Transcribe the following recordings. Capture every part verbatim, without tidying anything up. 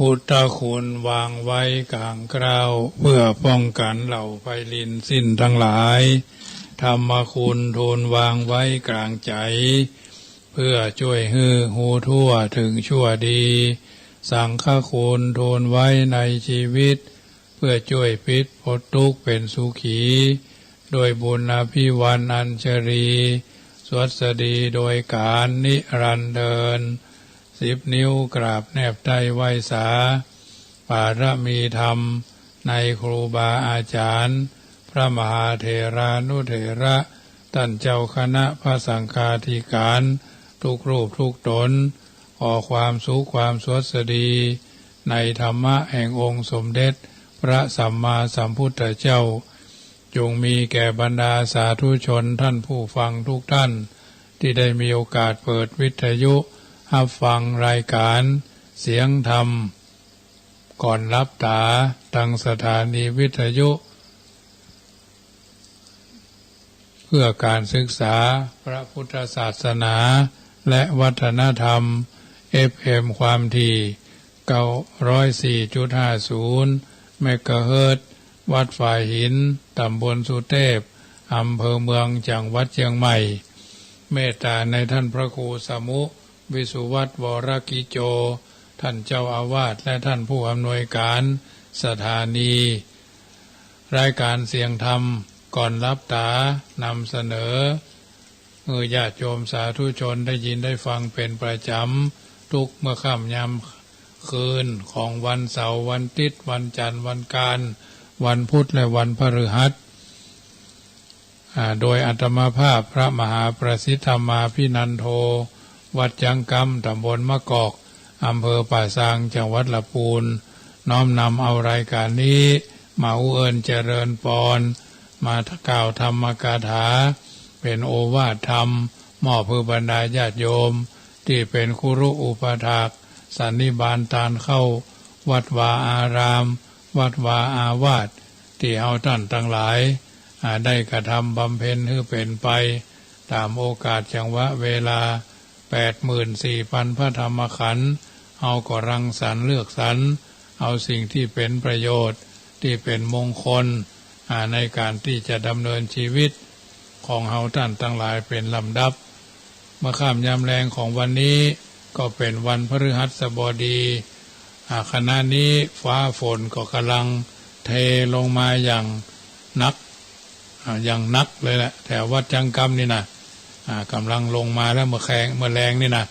พุทธคุณวางไว้กลางเกล้า เพื่อป้องกันเหล่าภัยรินสิ้นทั้งหลาย ธรรมคุณทูลวางไว้กลางใจ๋ เพื่อจ้วยหื้อฮู้ทั่วเถิงชั่วดี สังฆคุณทูลไว้ในชีวิต เพื่อจ้วยปิดป๊นตุ๊กข์เป๋นสุขี โดยบุญอภิวาทอัญชลี สวัสดีโดยก๋านนิรันดร์เทอญ สิบนิ้วกราบแนบใต้ไหว้สา ปารมีธรรมในครูบาอาจ๋ารย์ พระมหาเถรานุเถระ ต้านเจ้าคณะพระสังฆาธิก๋าน ทุกรูปทุกต๋น ขอความสุขความสวัสดี ในธรรมะแห่งองค์สมเด็จพระสัมมาสัมพุทธเจ้า จงมีแก่บรรดาสาธุชนท่านผู้ฟังทุกท่าน ตี้ได้มีโอกาสเปิดวิทยุฮับฟังรายก๋านเสียงธรรม ก่อนหลับต๋า ตางสถานีวิทยุเพื่อการศึกษาพระพุทธศาสนาและวัฒนธรรม เอฟเอ็ม ความถี่ เก้าร้อยสี่จุดห้าศูนย์ เมกะเฮิรตซ์ วัดฝายหิน ต๋ำบลสุเตพ อำเภอเมือง จังหวัดเจียงใหม่ เมตต๋าในท่านพระครูสมุ วิสุวัฒน์ วรกิจโจ ท่านเจ้าอาวาส และท่านผู้อำนวยก๋านสถานี รายก๋านเสียงธรรมก่อนหลับต๋านำเสนอ หื้อญาติโยมสาธุชนได้ยินได้ฟังเป๋นประจ๋ำ ทุกเมื่อค่ำยามคืนของวันเสาร์ วันอาทิตย์ วันจันทร์ วันอังคาร วันพุธ และวันพฤหัส อ่า โดยอาตมาภาพพระมหาประสิทธิ์ธรรมาภินันโท วัดจังกำ ต๋ำบลมะกอก อำเภอป่าซาง จังหวัดละปูน น้อมนำเอารายก๋านนี้ มาอู้เอิ้นเจริญปอน มากล่าวธรรมกถา เป๋นโอวาทธรรม มอบหื้อบรรดาญาติโยม ตี้เป๋นครุอุปัฏฐาก สันนิบาตตานเข้า วัดวาอาราม วัดวาอาวาส ตี้เฮาต้านตังหลาย อ่า ได้กระทำบำเพ็ญหื้อเป๋นไป ต๋ามโอกาสจังหวะเวลา แปดหมื่นสี่พันพระธรรมขันธ์ เฮาก็รังสรรค์เลือกสรร เอาสิ่งตี้เป๋นประโยชน์ ตี้เป๋นมงคล อ่า ในก๋านตี้จะดำเนินชีวิตของเฮาต้านตังหลายเป๋นลำดับ เมื่อค่ำยามแลงของวันนี้ก็เป๋นวันพฤหัสบดี อ่า ขณะนี้ฟ้าฝนก็ก่ำลังเทลงมาอย่างหนัก อ่า อย่างหนักเลยแหละ แถววัดจังกำนี่นะ อ่า ก่ำลังลงมาแล้ว เมื่อแคง เมื่อแลงนี่นะ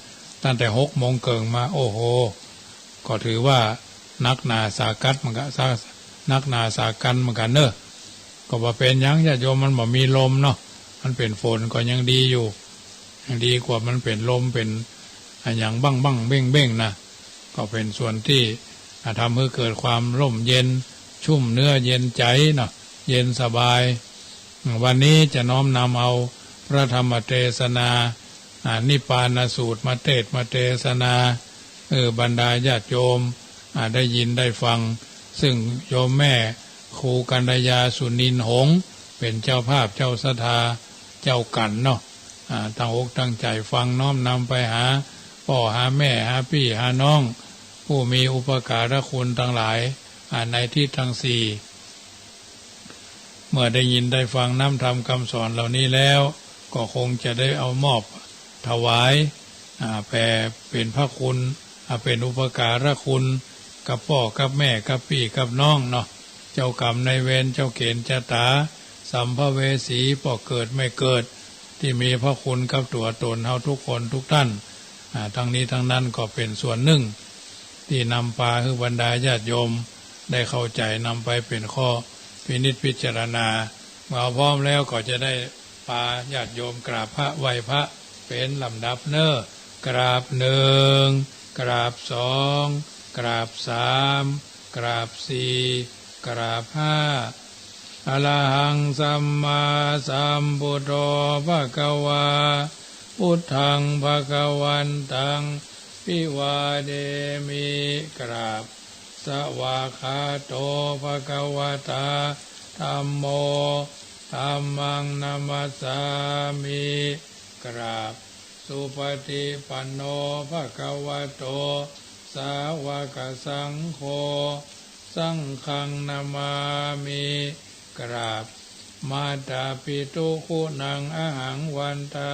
ตั้งแต่หกโมงเกิ่งมา โอ้โห ก็ถือว่าหนักหนาสาหัสเหมือนกั๋น สา หนักหนาสาหัสเหมือนกั๋นเนาะ ก็บ่เป๋นหยังญาติโยม มันบ่มีลมเนาะ มันเป๋นฝนก็ยังดีอยู่ ยังดีกว่ามันเป๋นลม เป๋นอะหยังบั้งๆ เบ้งๆ นะ ก็เป๋นส่วนตี้ อ่า ทำหื้อเกิดความร่มเย็น ชุ่มเนื้อเย็นใจ๋เนาะ เย็นสบาย วันนี้จะน้อมนำเอาพระธรรมเตสนา อ่า นิพพานสูตรมาเตสน์มาเตสนา เออ บรรดาญาติโยม อ่า ได้ยินได้ฟัง ซึ่งโยมแม่ครูกัญญา สุนินหงส์ เป๋นเจ้าภาพเจ้าศรัทธา เจ้ากั๋นเนาะ อ่า ตั้งอกตั้งใจ๋ฟัง น้อมนำไปหาป้อหาแม่ หาปี้หาน้อง ผู้มีอุปการะคุณตังหลาย อ่า ในทิศตังสี่ เมื่อได้ยินได้ฟังน้ำธรรมกำสอนเหล่านี้แล้ว ก็คงจะได้เอามอบถวาย อ่า แผ่เป๋นพระคุณ อ่า เป๋นอุปการะคุณ กับป้อกับแม่ กับปี้กับน้องเนาะ เจ้ากรรมนายเวร เจ้าเก๋ณฑ์จะต๋า สัมภเวสี ป้อเกิดแม่เกิด ตี้มีพระคุณกับตั๋วต๋นเฮาทุกคนทุกต้าน อ่า ตังนี้ตังนั้นก็เป๋นส่วนนึ่ง ตี้นำปาหื้อบรรดาญาติโยมได้เข้าใจ๋ นำไปเป๋นข้อพินิจพิจารณา เมื่อพร้อมแล้วก็จะได้ปาญาติโยมกราบพระไหว้พระเป๋นลำดับเนาะ กราบหนึ่ง กราบสอง กราบสาม กราบสี่ กราบห้า อะระหังสัมมาสัมพุทโธภะคะวา พุทธังภะคะวันตัง อภิวาเทมิ กราบ สวากขาโตภะคะวะตา ธัมโม ธัมมังนะมัสสามิ กราบ สุปฏิปันโนภะคะวะโต สาวกสังโฆ สังฆังนะมามิ กราบ มาตาปิตุกุณัง อะหังวันทา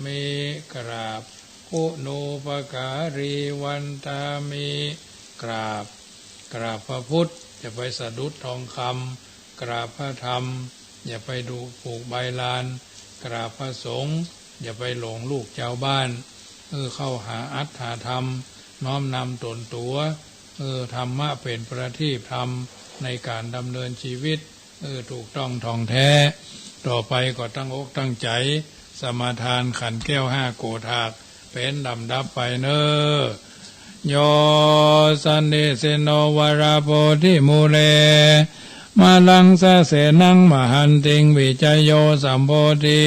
มิ กราบ คุณูปการีวันทามิ กราบ กราบพระพุทธ อย่าไปสะดุดทองคำ กราบพระธรรม อย่าไปดูผูกใบลาน กราบพระสงฆ์ อย่าไปหลงลูกชาวบ้าน เออ เข้าหาอัตถธรรม น้อมนำตนตั๋ว เออ ธรรมะเป๋นประทีปธรรมในก๋านดำเนินชีวิต เออ ถูกต้องถ่องแท้ ต่อไปก็ตั้งอกตั้งใจ๋ สมาทานขันธ์แก้วห้าโกฏฐาก เป๋นลำดับไปเน่อ โย สันนิสินโน วรโพธิมูเล มาลังสะเสนัง มหันติง วิจโย สัมโพธิ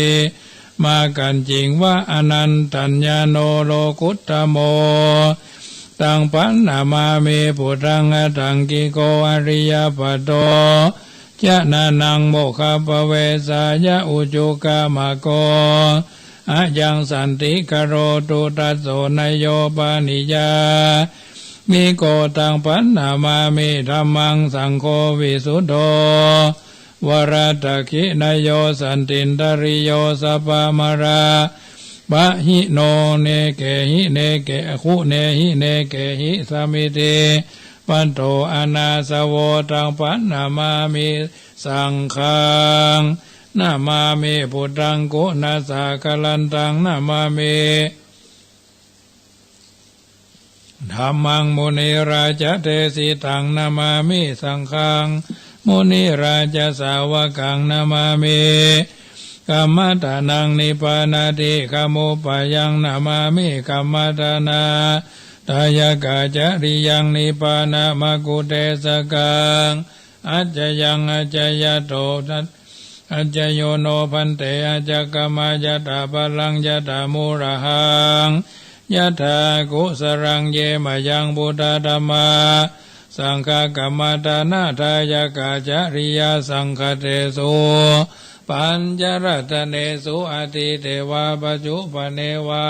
มากัญจิง วะ อนันตัญญาโณ โลกุตตโม ตัง ปัณณมามิ ปุทธัง อถังกิโก อริยปัตโต จะนะนัง โมคคัพพเวสสายะ อุจุกกมกโก อะยังสันติกโรตุ ตัสโส นะโย ปะนิยา นิโก ตัง ปัณณมามิ ธัมมัง สังโฆ วิสุทโธ วรทักขิณโย สันตินทริโย สัพพะมะระ ปะหิโน เนเกหิ เนเก คุเนหิ เนเกหิ สมิติปัตโต อะนาสโว ตัง ปัณณมามิ สังฆัง นะมามิ พุทธัง กุณัสสะกะรันตัง นะมามิ ธัมมัง มุนิราจะเดสิตัง นะมามิ สังฆัง มุนิราจะสาวกัง นะมามิ กัมมัฏฐานัง นิพพานาทิกามุปปายัง นะมามิ กัมมัฏฐานาทายกาจริยัง นิพพานมกุฏเทสกัง อัจจยัง อัจจยโต ทัส อัจจโยโน ภันเต อัจจกมายะถาภะลัง ยะถามูลหัง ยะถากุสลัง เย มะยัง พุทธา ธัมมา สังฆา กัมมัฏฐานาทายกาจริยาสังฆะเตสุ ปัญจรัตเนสุ อะตีเตวา ปัจจุปปะเนวา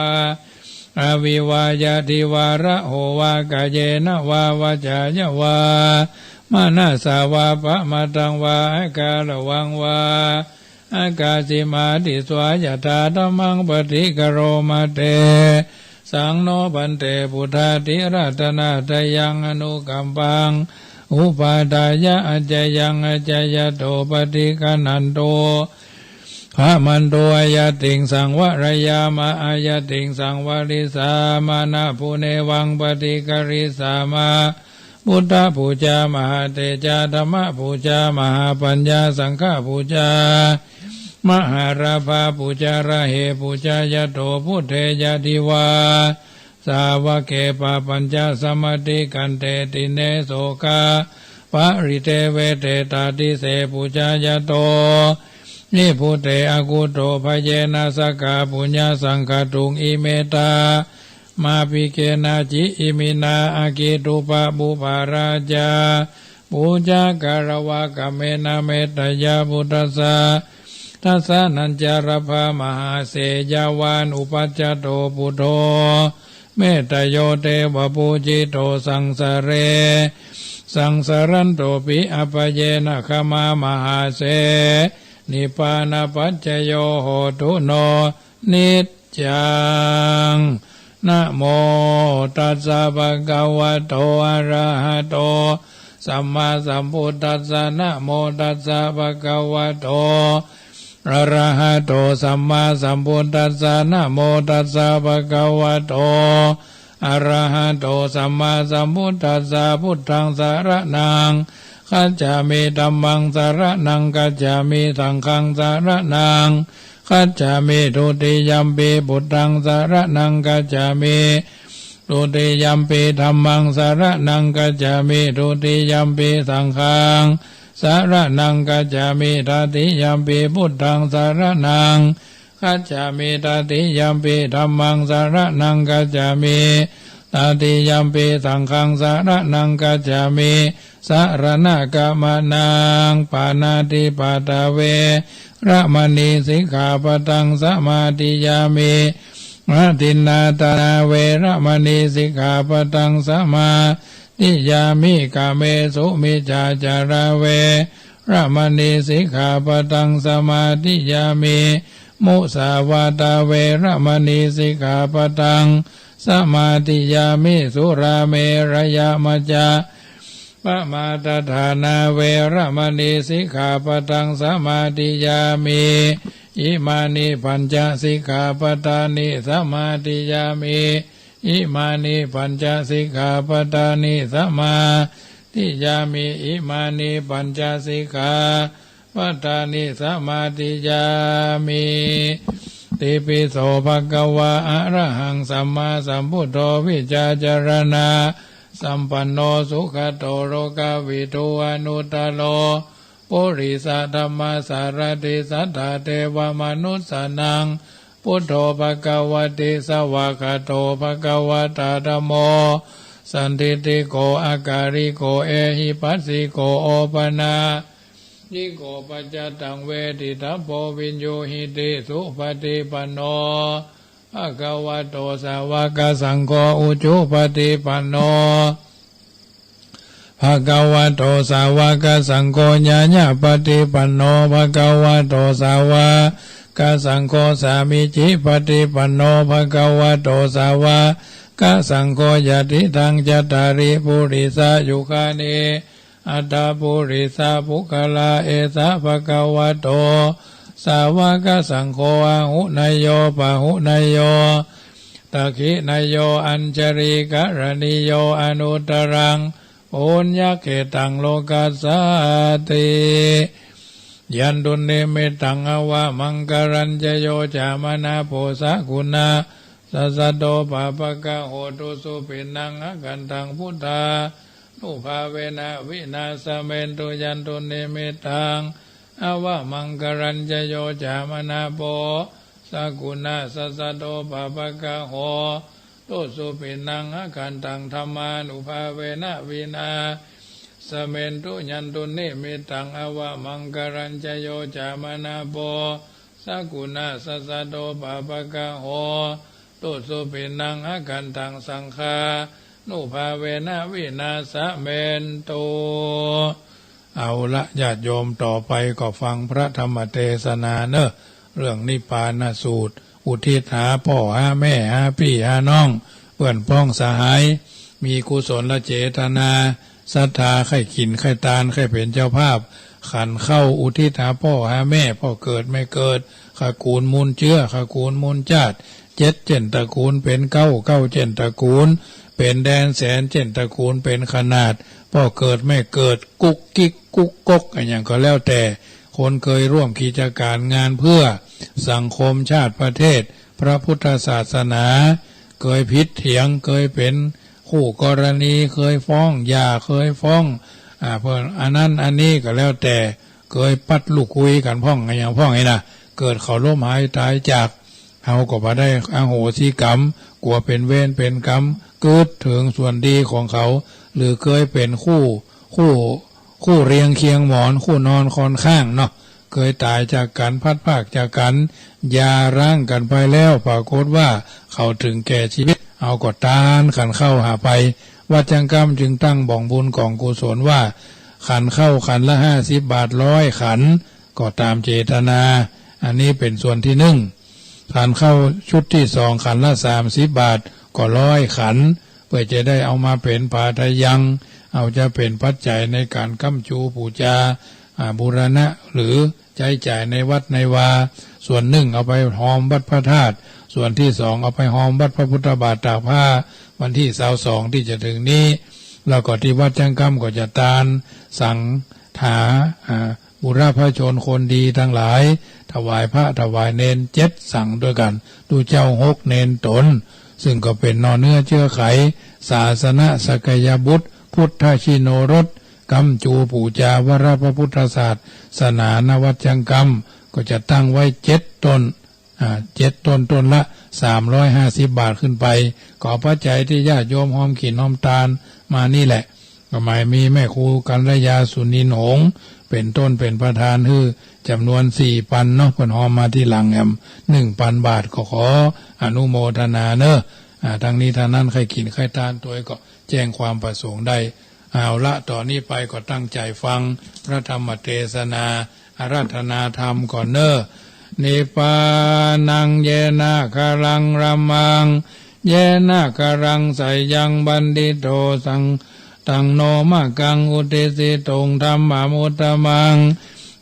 อะวิวา ยะทิวา ระโหวา กาเยนะวา วาจายะวา มะนะสสะวา ปะมะทังวา อะกาละวังวา อะกาสิมา ติสสวา ยะถาธัมมัง ปะฏิกะโรมะ เตสังโน ภันเต พุทธาทิรัตนาทายัง อนุกัมปัง อุปาทายะ อัจจยัง อัจจยโต ปะฏิกะนันตุ ขะมันตุ อะยะติง สังวะระยามะ อะยะติง สังวะริสสามะ นะ ปุเนวัง ปะฏิกะริสสามะ พุทธปูจา มหาเตจา ธัมมปูจา มหาปัญญา สังฆปูจา มหาราภาปูจา ระเหปูจายะโต พุทเท ยะทิวา สาวะเก ปะปัญจะ สะมะติกันเต ติเณ โสกะปะริเตเวเต ตาทิเส ปูจายะโต นิพพุเต อะกุโต ภะเยนะ สะกะปุญญะสังฆะตุง อิเมตะ มาปิเกนะ จิ อิมินา อะกิตุปะปุปปะราชา ปูจากะละวะกะเมนะ เมตตะยะ พุทธัสสะ ทัสสะนัญจาระพะ มหาเสยะวานุปัจจโต ปุทโธ เมตตะโย เตวะปูจิโต สังสะเร สังสะรันโตปิ อะปะเยนะ ขะมะ มหาเส นิพพานะปัจจโย โหตุ โน นิจจัง นะโมตัสสะ ภะคะวะโต อะระหะโต สัมมาสัมพุทธัสสะ นะโมตัสสะ ภะคะวะโต อะระหะโต สัมมาสัมพุทธัสสะ นะโมตัสสะ ภะคะวะโต อะระหะโต สัมมาสัมพุทธัสสะ พุทธังสะระณัง คัจฉามิ ธัมมัง สะระณัง คัจฉามิ สังฆัง สะระณัง คัจฉามิ ทุติยัมปิ พุทธัง สะระณัง คัจฉามิ ทุติยัมปิ ธัมมัง สะระณัง คัจฉามิ ทุติยัมปิ สังฆัง สะระณัง คัจฉามิ ตติยัมปิ พุทธัง สะระณัง คัจฉามิ ตติยัมปิ ธัมมัง สะระณัง คัจฉามิ ตติยัมปิ สังฆัง สะระณัง คัจฉามิ สะระณะกะมะนัง ปาณาติปาตา เวระมะณี สิกขาปะทัง สะมาทิยามิ Adinnādānā veramaṇī sikkhāpadaṃ samādiyāmi. Kāmesu micchācārā veramaṇī sikkhāpadaṃ samādiyāmi. Musāvādā veramaṇī sikkhāpadaṃ samādiyāmi. Surāmerayamajjapamādaṭṭhānā veramaṇī sikkhāpadaṃ samādiyāmi. Imāni pañca sikkhāpadāni samādiyāmi. Imāni pañca sikkhāpadāni samādiyāmi. Imāni pañca sikkhāpadāni samādiyāmi. Itipi so bhagavā arahaṃ sammāsambuddho vijjācaraṇasampanno sugato lokavidū anuttaro purisadammasārathi satthā devamanussānaṃ buddho bhagavāti. Svākkhāto bhagavatā dhammo sandiṭṭhiko akāliko ehipassiko opanayiko paccattaṃ veditabbo viññūhīti. Supaṭipanno bhagavato sāvakasaṅgho, ujupaṭipanno bhagavato sāvakasaṅgho, ñāyapaṭipanno bhagavato sāvakasaṅgho, sāmīcipaṭipanno bhagavato sāvakasaṅgho, yadidaṃ cattāri purisayugāni aṭṭha purisapuggalā, esa bhagavato sāvakasaṅgho, āhuneyyo pāhuneyyo dakkhiṇeyyo añjalikaraṇīyo anuttaraṃ puññakkhettaṃ lokassāti. Yandunnimittaṃ avamaṅgalañca yo cāmanāpo sakuṇassa saddo pāpaggaho dussupinaṃ akantaṃ buddhānubhāvena vināsamentu. Yandunnimittaṃ avamaṅgalañca yo cāmanāpo sakuṇassa saddo pāpaggaho dussupinaṃ akantaṃ dhammānubhāvena vināsamentu. Yandunnimittaṃ avamaṅgalañca yo cāmanāpo sakuṇassa saddo pāpaggaho dussupinaṃ akantaṃ saṅghānubhāvena vināsamentu. เอาละ ญาติโยม ต่อไปก็ฟังพระธรรมเทศนาเนอะ เรื่องนิพพานสูตร อุทิศหาป้อหาแม่ หาปี้หาน้อง เปื้อนพ้องสหาย มีกุศลเจตนา ศรัทธาใค่ขินใค่ตาน ใค่เป๋นเจ้าภาพ ขันข้าวอุทิศหาป้อหาแม่ ป้อเกิดแม่เกิด ขะกู๋นมูลเจื๊อ ขะกู๋นมูลจ้าด เจ็ดเจ้นตระกู๋นเป๋นเก๊า เก๊าเจ้นตระกู๋นเป๋นแดนแสน เจ้นตระกู๋นเป๋นขนาด ป้อเกิดแม่เกิด กุ๊กกิ๊กกุ๊กก๊ก อะหยังก็แล้วแต่ คนเกยร่วมกิจก๋านงานเพื่อสังคมชาติประเทศ พระพุทธศาสนา เกยผิดเถียง เกยเป๋นคู่กรณี เกยฟ้องหย่า เกยฟ้อง อ่า เปิ้นอันนั้นอันนี้ก็แล้วแต่ เกยปัดลูกกุยกั๋นพ่อง อะหยังพ่องนี่นะ เกิดเขาล้มหายต๋ายจาก เฮาก็บ่ได้อโหสิกรรม กั๋วเป๋นเวรเป๋นกรรม กึ๊ดเถิงส่วนดีของเขา หรือเกยเป๋นคู่ คู่ คู่เรียงเคียงหมอน คู่นอนคอนข้างเนาะ เกยต๋ายจากกั๋น พลัดพรากจากกั๋น หย่าร้างกั๋นไปแล้ว ปรากฏว่าเขาเถิงแก่ชีวิต เฮาก็ตานขันข้าวหาไป วัดจังกำจึงตั้งบ่องบุญก๋องกุศลว่า ขันข้าวขันละห้าสิบบาท ร้อยขัน ก็ต๋ามเจตนา อันนี้เป๋นส่วนตี้นึ่ง ขันข้าวชุดตี้สอง ขันละสามสิบบาท ก็ร้อยขัน เปื้อจะได้เอามาเป๋นผาทะยัง เอาจะเป๋นปัจจัยในก๋านก๊ำจูปู๋จา อ่า บูรณะ หรือใจ๊จ่ายในวัดในวา ส่วนนึ่งเอาไปฮอมวัดพระธาตุ ส่วนตี้สองเอาไปฮอมวัดพระพุทธบาทตากผ้า วันตี้ซาวสองตี้จะเถิงนี้ แล้วก็ตี้วัดจังกำก็จะตานสังฆา อ่า บุรพชนคนดีตังหลาย ถวายพระถวายเณรเจ็ดสังด้วยกั๋น ตุ๊เจ้าหก เณรต๋น ซึ่งก็เป๋นหน่อเนื้อเจื๊อไข ศาสนสักยบุตร พุทธชิโนรส ก๊ำจูปู๋จาวรพระพุทธศาสนา ณ วัดจังกำ ก็จะตั้งไว้เจ็ดต้น อ่า เจ็ดต้น ต้นละสามร้อยห้าสิบบาทขึ้นไป ก็เอาปัจจัยตี้ญาติโยมฮอมกิ๋นฮอมตานมานี่แหละ ก็หมายมีแม่ครูกัลยา สุนินหงส์ เป เป๋นต้นเป๋นประธานหื้อจ๋ำนวนสี่ปันเนาะ เปิ้นฮอมมาตี้หลังแหม หนึ่งปันบาท ก็ขออนุโมทนาเน่อ อ่า ตังนี้ตังนั้น ใค่กิ๋นใค่ตานตวยก็แจ้งความประสงค์ได้ เอาละ ต่อนี้ไปก็ตั้งใจ๋ฟังพระธรรมเตสนา อาราธนาธรรมก่อนเน่อ Nibbānaṃ yenāgaraṃ lāmaṃ, yenāgaraṃ seyyaṃ bandito, san- taṃ no maggaṃ uddissi tuṃ dhammamudhamaṃ,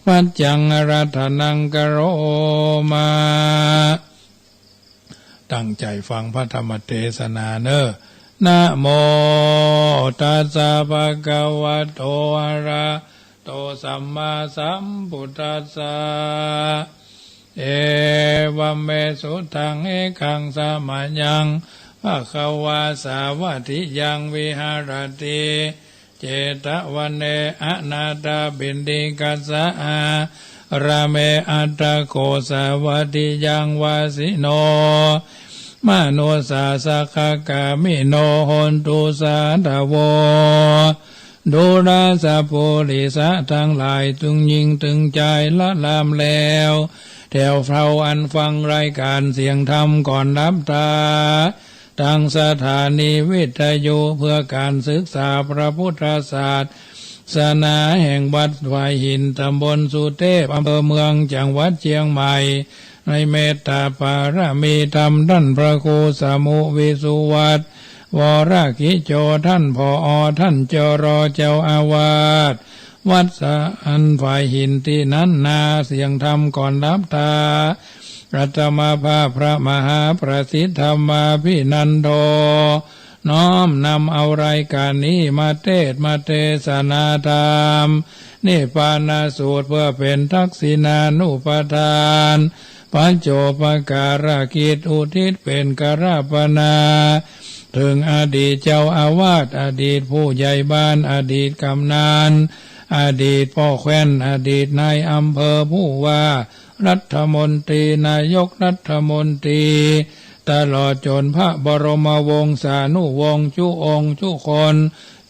paccaṃ araṭṭhanaṃ karoma. ตั้งใจ๋ฟังพระธรรมเตสนาเน่อ Namo tassa bhagavato arahato sammāsambuddhassa. Evaṃ me sutaṃ. Ekaṃ samayaṃ bhagavā sāvatthiyaṃ viharati jetavane anāthapiṇḍikassa ārāme. Atha kho sāvatthiyā vasino manussā sakkacchāmino hontu sādhavo. ดูราสปุริสะตังหลาย ตึงญิงตึงจาย ละลามแล้ว แถวเฮาอันฟังรายก๋านเสียงธรรมก่อนหลับต๋า ตางสถานีวิทยุเพื่อก๋านศึกษาพระพุทธศาสนาแห่งวัดฝายหิน ต๋ำบลสุเทพ อำเภอเมือง จังหวัดเจียงใหม่ ในเมตต๋าปารมีธรรมต้านพระครูสมุห์ วิสุวัฒน์ วรกิจโจ ต้าน ผอ ต้าน จร เจ้าอาวาสวัดอันฝายหินตี้นั้นนา เสียงธรรมก่อนหลับต๋า อาตมาภาพพระมหาประสิทธิ์ธรรมาภินันโท น้อมนำเอารายก๋านนี้มาเตสน์มาเตสนาธรรม นิพพานสูตร เพื่อเป๋นทักษิณานุปทาน ปัจโจปการกิจ อุทิศเป๋นการปนา เถิงอดีตเจ้าอาวาส อดีตผู้ใหญ่บ้าน อดีตก๋ำนัล อดีตป้อแคว้น อดีตนายอำเภอ ผู้ว่า รัฐมนตรี นายกรัฐมนตรี ตลอดจ๋นพระบรมวงศานุวงศ์ จุองค์จุคน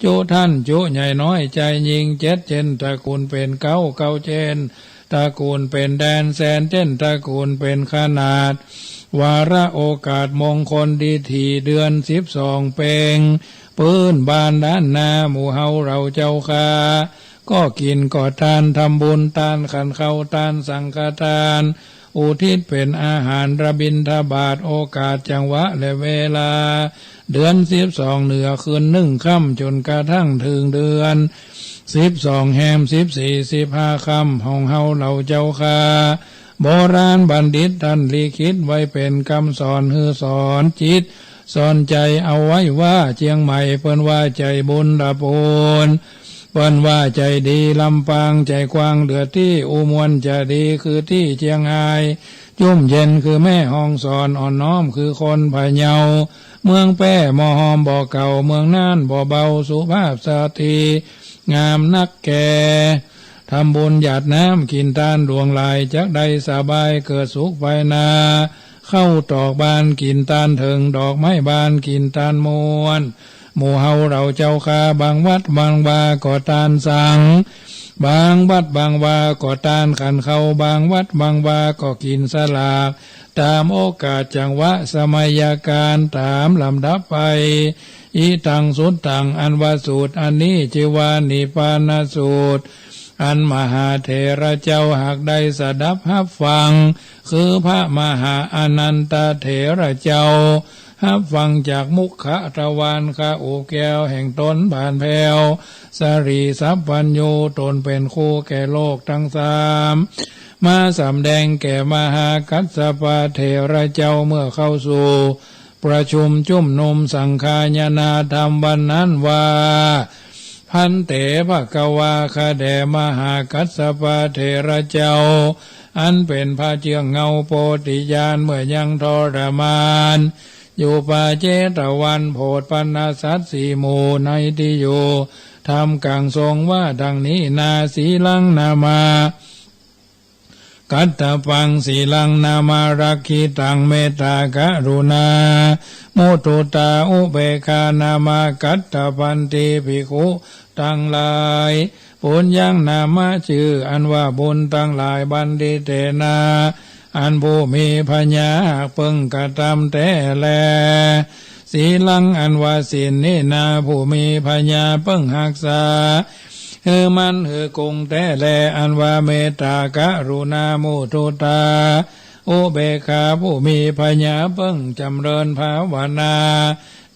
จุต้าน จุใหญ่น้อยจายญิง เจ็ดเจ้นตระกูลเป๋นเก๊า เก๊าเจ้นตระกูลเป๋นแดน แสนเจ้นตระกูลเป๋นขนาด วาระโอกาสมงคลดีถีเดือนสิบสองเพ็ง ปื้นบ้านล้านนาหมู่เฮาเหล่าเจ้าข้า ก็กิ๋นก็ตาน ทำบุญตานขันธ์เค้า ตานสังฆทาน อุทิศเป๋นอาหาร บิณฑบาต โอกาสจังหวะและเวลา เดือนสิบสองเหนือคืนนึ่งค่ำ จ๋นกระทั่งเถิงเดือนสิบสองแฮม สิบสี่ สิบห้าค่ำ ของเฮาเหล่าเจ้าข้า โบราณบัณฑิตต้านลิขิตไว้เป๋นกำสอน หื้อสอนจิตสอนใจ๋เอาไว้ว่า เจียงใหม่เปิ้นว่าใจ๋บุญละปูน เปิ้นว่าใจ๋ดีลำปาง ใจ๋กว้างเหลือตี้ อุบลจะดีคือตี้เจียงฮาย จุ่มเย็นคือแม่ฮ่องสอน อ่อนน้อมคือคนพะเยา เมืองแป้หม้อฮอมบ่อเก่า เมืองน่านบ่อเบา สุภาพสตรีงามนักแก่ ทำบุญหยาดน้ำ กิ๋นตานหลวงหลาย จักได้สบายเกิดสุขภายหน้า เข้าตอกบานกิ๋นตานเถิง ดอกไม้บานกิ๋นตานม่วน หมู่เฮาเหล่าเจ้าข้า บางวัดบางวาก็ตานสัง บางวัดบางวาก็ตานขันธ์เค้า บางวัดบางวาก็กิ๋นสลาก ต๋ามโอกาสจังหวะสมัยกาล ต๋ามลำดับไป อิตัง สุตตัง อันว่าสูตรอันนี้จื้อว่านิพพานสูตร อันมหาเถระเจ้าหากได้สดับฮับฟัง คือพระมหาอานันทเถระเจ้า ฮับฟังจากมุขทวารข้าอุแก้วแห่งต๋นผ่านแผ้ว สรีสัพพัญญู ต๋นเป๋นครูแก่โลกตังสาม มาสำแดงแก่มหากัสสปะเถระเจ้า เมื่อเข้าสู่ประชุมจุมนุมสังฆายนาธรรมวันนั้นว่า ภันเต ภะคะวา ข้าแด่มหากัสสปะเถระเจ้า อันเป๋นพระเจื้องเงาโพธิญาณ เมื่อยังทรมานอยู่ป่าเจตวัน โผดปัณณสัตว์สี่หมู่ในตี้อยู่ท่ามกลางสงฆ์ว่าดังนี้นา สีลัง นามา กัตตะปัง สีลัง นามา รักขิตัง เมตตา กรุณา มุตุตา อุเปกขา นามา กัตตะปันติ ภิกขุตังหลาย ปุญญัง นามะ จื้ออันว่าบุญตังหลาย บัณฑิเตนะ อันผู้มีปัญญาหากเปิ้งกระตำแต๊แล สีลัง อันว่าศีลนี้นา ผู้มีปัญญาเปิ้งฮักษา หื้อมั่นหื้อคงแต๊แล อันว่าเมตตา กรุณา มุทุตา อุเบกขา ผู้มีปัญญาเปิ้งจำเริญภาวนา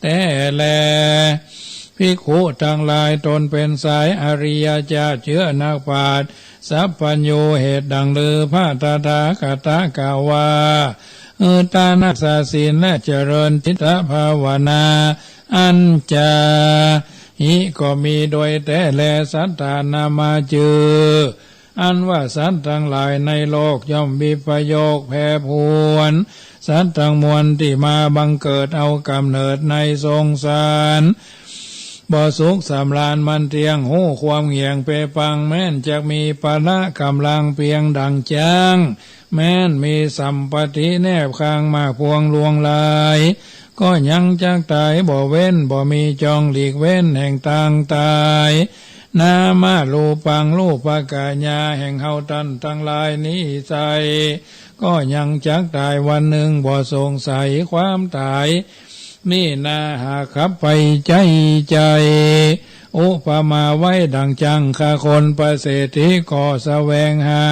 แต๊แล ภิกขุตังหลาย ตนเป๋นสายอริยเจ้า เจื้อนักปราชญ์สัพพัญญู เหตุดังลือ พระตถาคตกล่าวว่า หื้อต้านฮักษาศีลและเจริญจิตตภาวนา อัญจา หิ ก็มีโดยแต๊แล สัตตา นามะ จื้ออันว่าสัตว์ตังหลายในโลกย่อมวิปโยคแปรปรวน สัตว์ตังมวลตี้มาบังเกิดเอาก๋ำเนิดในสงสาร บ่สุขสำราญมันเตี้ยง ฮู้ความเหี่ยงเปปัง แม้นจักมีพละก๋ำลังเปียงดั่งจ๊าง แม้นมีสัมปัตติแนบข้างมากพวงลวงหลาย ก็ยังจักต๋ายบ่เว้น บ่มีจองหลีกเว้นแห่งตางต๋าย นามะ รูปัง รูปกัญญาแห่งเฮาต้านตังหลายนี้ไซร้ ก็ยังจักต๋ายวันนึ่ง บ่สงสัยความต๋าย นี้นา หากขับไปใจ๊ใจ๋ อุปมาไว้ดั่งจ๊างฆ่าคน พระเศรษฐีก็แสวงหา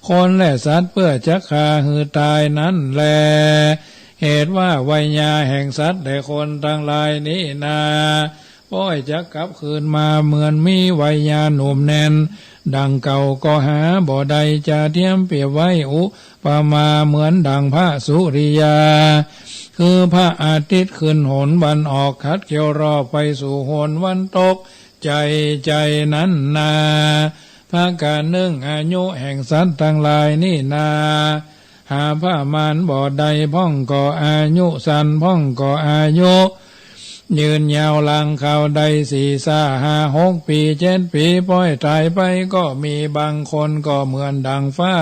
คนและสัตว์ เปื้อจักฆ่าหื้อต๋ายนั้นแล เหตุว่าไวยาแห่งสัตว์และคนตังหลายนี้นา ป้อยจักกลับคืนมาเหมือนมีไวยาหนุ่มแน่นดั่งเก่าก็หาบ่ได้ จะเตียมเปรียบไว้อุปมาเหมือนดั่งพระสุริยา คือพระอาทิตย์ขึ้นหนวันออก ขัดเกลี้ยวรอบไปสู่หนวันตก ใจ๋ใจ๋นั้นนา ประก๋านนึ่ง อายุแห่งสัตว์ตังหลายนี้นา หาประมาณบ่ได้ พ่องก็อายุสั้น พ่องก็อายุยืนยาว ลางคราวได้สี่ซ่าห้าหกปี๋ เจ็ดปี๋ ป้อยต๋ายไปก็มี บางคนก็เหมือนดั่งฟ้า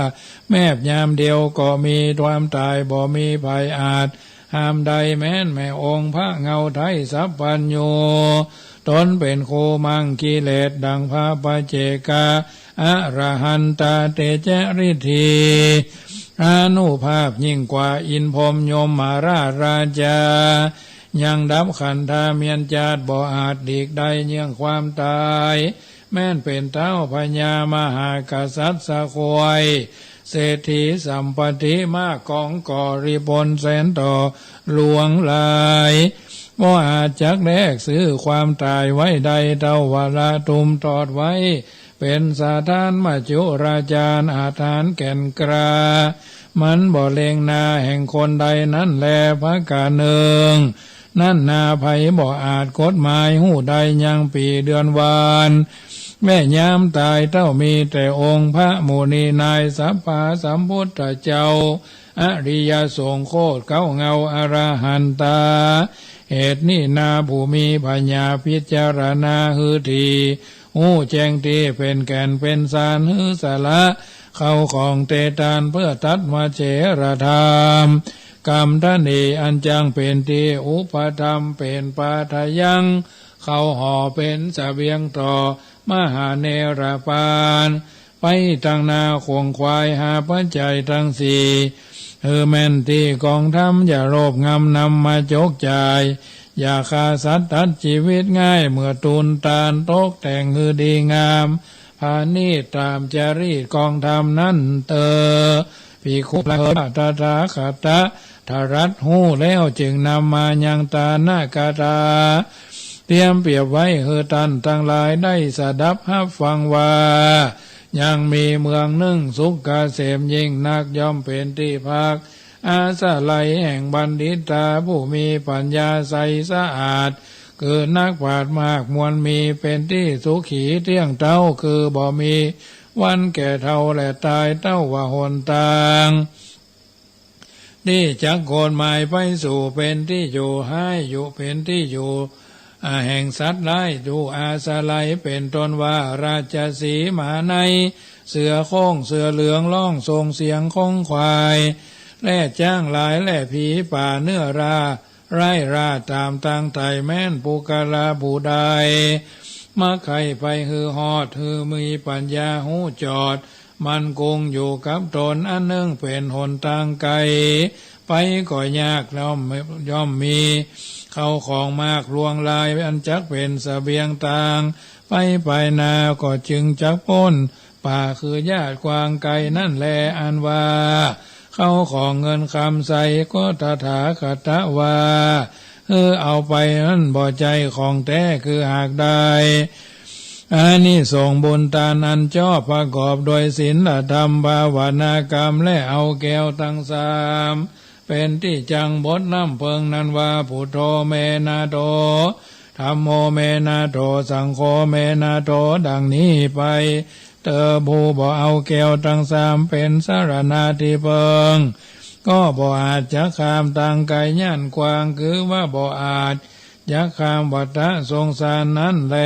แมบยามเดียวก็มี ความต๋ายบ่มีใผอาจห้ามได้ แม้นแม่องค์พระเงาไท้สัพพัญญู ตนเป๋นครูมังกิเลสดั่งพระปัจเจกะ อรหันตา เตจะฤทธี อานุภาพยิ่งกว่าอินทร์พรหมยมราชราชา ยังดับขันธาเมียนจาติบ่อาจหลีกได้เยื่องความต๋าย แม้นเป๋นเต๊าพญามหากษัตริย์สะควย เศรษฐีสัมปัตติมากกองก่อริบนแสนต่อหลวงหลาย บ่อาจจักแลกซื้อความต๋ายไว้ได้ เต้าว่าละตุ้มตอดไว้ เป๋นสถานมัจจุราชา อาถรรพ์แก่นกล้า มันบ่เล็งหน้าแห่งคนใดนั้นแล ประก๋านนึ่ง นั้นนา ใผบ่อาจกฎหมายฮู้ได้ยังปี๋เดือนวาระ แม้ยามต๋ายเต้ามีแต่องค์พระมุนีนาย สัมมาสัมพุทธเจ้า อริยสงฆ์โคตรเก๊าเงาอรหันตา เหตุนี้นา ผู้มีปัญญาพิจารณาหื้อดี ฮู้แจ้งตี้เป๋นแก่นเป๋นสาร หื้อสละเข้าของเตตาน เปื้อตัดวเจรธรรม กำทะเน อันจักเป๋นตี้อุปธรรม เป๋นปาทะยัง เข้าห่อเป๋นเสบียงต่อมหาเนรปาน ไปตังนาขงขวายหาปัจจัยตังสี่ หื้อแม่นตี้กองธรรม อย่าโลภงำนำมาจกจ่าย อย่าฆ่าสัตว์ตัดจีวิตง่าย เมื่อตูนตานตกแต่งหื้อดีงาม ผาณีตต๋ามจารีตกองธรรมนั้นเต๊อะ ภิกขุ พระตถาคตะตรัสฮู้แล้ว จึงนำมายังตานกถา เตียมเปรียบไว้หื้อต้านตังหลายได้สดับฮับฟังว่า ยังมีเมืองนึ่งสุขเกษมยิ่งนัก ย่อมเป๋นตี้พักอาศัยแห่งบัณฑิตา ผู้มีปัญญาใสสะอาด คือนักปราชญ์มากมวลมี เป๋นตี้สุขีเตี้ยงเต๊า คือบ่มีวันแก่เฒ่าและต๋าย เต้าว่าหนตาง ตี้จักโกนหมายไปสู่ เป๋นตี้อยู่ฮ้าย อยู่เป๋นตี้อยู่ อ่า แห่งสัตว์ร้าย อยู่อาศัย เป๋นต้นว่าราชสีห์ หมาใน เสือโคร่ง เสือเหลือง ฮ้องส่งเสียงขงขวาย และจ๊างหลาย และผีป่าเนื้อรา ร้ายราต๋ามตางไถ่ แม้นปุคคละผู้ใด มักใค่ไปหื้อฮอด หื้อมีปัญญาฮู้จอด มั่นคงอยู่กับต๋น อันนึ่งเป๋นหนตางไก๋ ไปก็ยาก ย่อม ย่อมมี เข้าของมากลวงลาย อันจักเป๋นเสบียงตาง ไปไปนาก็จึงจักป๊น ป่าคือยาดกว้างไก๋นั้นแล อันว่า เข้าของเงินคำใส ก็ตถาคตว่า หื้อเอาไปนั้นบ่ใจ้ของแต๊ คือหากได้ อานิสงส์บุญตานอันจอบ ประกอบด้วยศีลธรรม ภาวนากรรม และเอาแก้วตังสาม เป๋นตี้จั่งบดน้ำเปิงนั้นว่า พุทโธ เม นะ โธ ธัมโม เม นะ โธ สังโฆ เม นะ โธ ดังนี้ไปเต๊อะ ผู้บ่เอาแก้วตังสาม เป๋นสรณาธิเปิง ก็บ่อาจจักข้ามตางไก๋ย่านกว้าง คือว่าบ่อาจจักข้ามวัฏฏะสงสารนั้นแล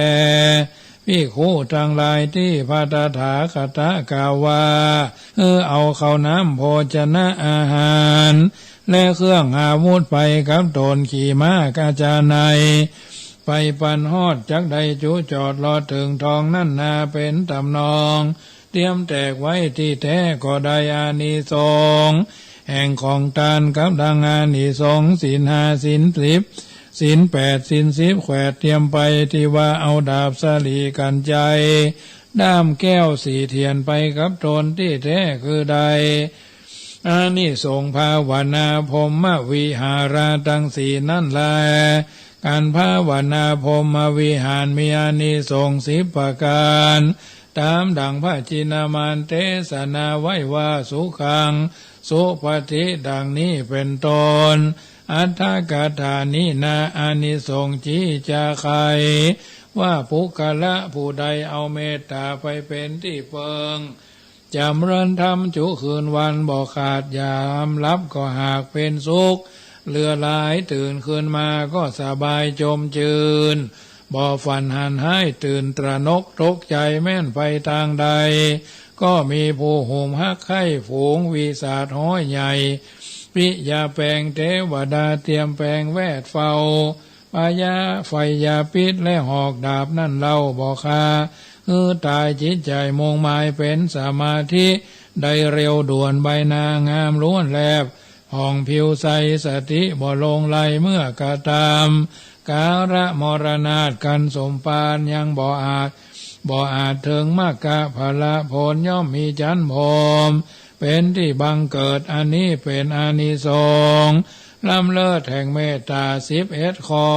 ภิกขุตังหลาย ตี้พระตถาคตกล่าวว่า หื้อเอาข้าวน้ำโภชนะอาหาร และเครื่องอาวุธไปกับต๋น ขี่ม้ากาจาไน ไปปันฮอด จักได้จุจอดลอดเถิงทองนั้นนา เป๋นต๋ำนอง เตรียมแตกไว้ตี้แต๊ ก็ได้อานิสงส์แห่งของตาน กับดังอานิสงส์ศีลห้า ศีลสิบ ศีลแปด ศีลสิบ แขวดเตรียมไป ตี้ว่าเอาดาบสะหลีกัณฑ์ไชย ด้ามแก้วสี่เถียนไปกับต๋นตี้แต๊ คือได้ อานิสงส์ภาวนาพรหมวิหาระตังสี่นั้นแล ก๋านภาวนาพรหมวิหารมีอานิสงส์สิบประก๋าน ต๋ามดั่งพระจินมานเตสนาไว้ว่า สุขัง สุปฏิ ดังนี้เป๋นต้น อัตถกถานี้นา อานิสงส์จี้จาไข ว่าปุคคละผู้ใดเอาเมตต๋าไปเป๋นตี้เปิง จ๋ำเริญธรรมจุคืนวันบ่ขาดยามหลับ ก็หากเป๋นสุขเหลือหลาย ตื่นคืนมาก็สบายจมจื้น บ่ฝันหันฮ้าย ตื่นตระหนกตกใจ๋ แม่นไปตางใด ก็มีผู้หุ่มฮักใค่ฝูง วิสาทฮ้อยใหญ่ ปิยาแปงเตวดาเตรียมแปงแวดเฝ้า พยา ไฟยาพิษและหอกดาบนั้นเล่าบ่คา หื้อต๋าย จิตใจ๋มุ่งหมายเป๋นสมาธิ ได้เร็วด่วน ใบหน้างามล้วนแลบผ่องผิวใส สติบ่หลงไหล เมื่อกระตำกาละมรณาส กั๋นสมปานยังบ่อาจ บ่อาจเถิงมรรคผละผล ย่อมมีจั๊นพรหมเป๋นตี้บังเกิด อันนี้เป๋นอานิสงส์ ล้ำเลิศแห่งเมตต๋าสิบเอ็ดข้อ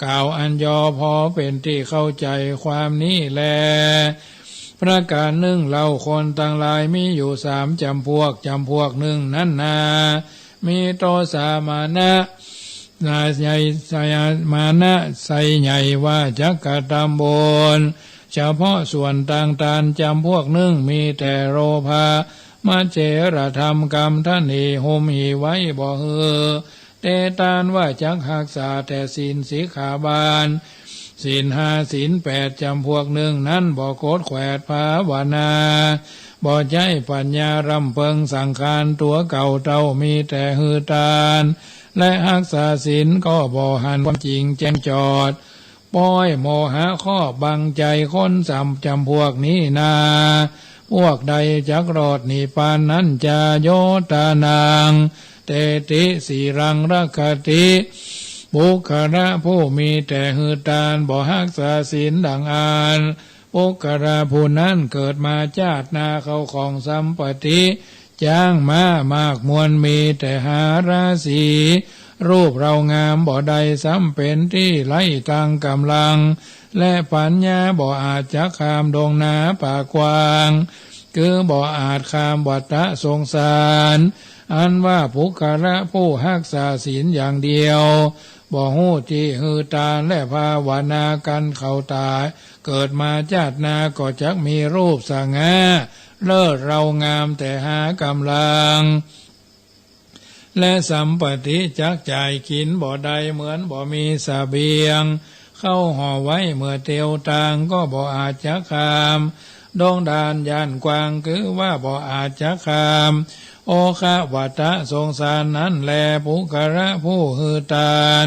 กล่าวอันย่อพอเป๋นตี้เข้าใจ๋ความนี้แล ประก๋านนึ่งเล่า คนตังหลายมีอยู่สามจ๋ำพวก จ๋ำพวกนึ่งนั้นนา มีโตสามานะ นายใหญ่ สยามานะ ไส้ใหญ่ว่าจักกระตำบุญเฉพาะส่วนตางตาน จ๋ำพวกนึ่งมีแต่โลภะ มะเจรธรรมกำทะหนี่ หุมหีไว้บ่หื้อเตตาน ว่าจักฮักษาแต่ศีลสิกขาบาล ศีลห้า ศีลแปด จ๋ำพวกนึ่งนั้นบ่ขดแขวดภาวนา บ่ใจ๊ปัญญาร่ำเปิงสังขารตั๋วเก่าเต้า มีแต่หื้อตาน และฮักษาศีลก็บ่หันความจริงแจ้งจอด ป้อยโมหะครอบบังใจ๋คนสามจ๋ำพวกนี้นา พวกใดจักรอดนิพพานนั้นจา โยตานัง เตติ สีลัง รักขติ ปุคคละผู้มีแต่หื้อตาน บ่ฮักษาศีลดังอั้น ปุคคละผู้นั้นเกิดมาจาติหน้าเข้าของสัมปติ จ๊างม้ามากมวล มีแต่หาราศี รูปเร้างามบ่ได้ ซ้ำเป๋นตี้ไร้ตางก๋ำลัง และปัญญาบ่อาจจักข้ามดงนาป่ากว้าง คือบ่อาจข้ามวัฏฏะสงสาร อันว่าปุคคละผู้ฮักษาศีลอย่างเดียว บ่ฮู้ตี้หื้อตานและภาวนา กั๋นเขาต๋าย เกิดมาจาติหน้าก็จักมีรูปสง่า เลิศเร้างามแต่หากำลัง และสัมปติจักจ่ายกิ๋นบ่ได้ เหมือนบ่มีเสบียง เข้าห่อไว้เมื่อเตียวตาง ก็บ่อาจจักข้ามดงด่านย่านกว้าง คือว่าบ่อาจจักข้ามโอคะวัฏฏะสงสารนั้นแล ปุคคละผู้หื้อตาน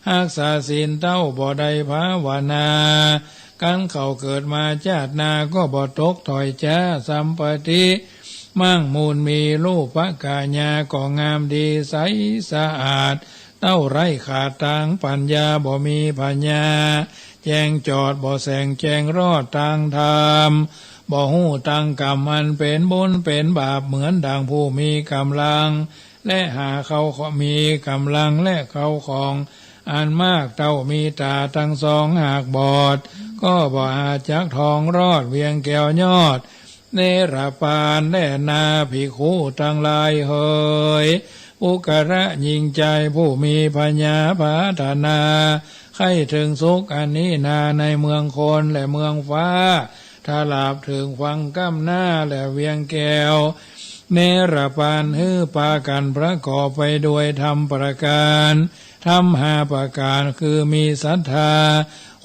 ฮักษาศีลเต้าบ่ได้ภาวนา ครั้นเขาเกิดมาจาติหน้าก็บ่ตกถ้อยจ๊า สัมปติ มั่งมูลมี รูปกายาก็งามดีใสสะอาด เต้าไร้ขาดตางปัญญา บ่มีผญาแจ้งจอด บ่แส่งแจ้งรอดตางธรรม บ่ฮู้ตางกรรมอันเป๋นบุญเป๋นบาป เหมือนดังผู้มีก๋ำลัง และหาเข้าของ มีก๋ำลังและเข้าของอันมาก เต้ามีต๋าตังสองหากบอด ก็บ่อาจจักทองรอด เวียงแก้วยอด เนรปานแลนา ภิกขุตังหลายเหย ปุคคละญิงจายผู้มีผญาปรารถนา ใค่เถิงสุขอันนี้นา ในเมืองคนและเมืองฟ้า ถ้าลาบเถิงฝั่งก้ำหน้า และเวียงแก้ว เนรปานหื้อปากั๋นประกอบไปด้วยธรรมประก๋าน ธรรมห้าประก๋านคือมีศรัทธา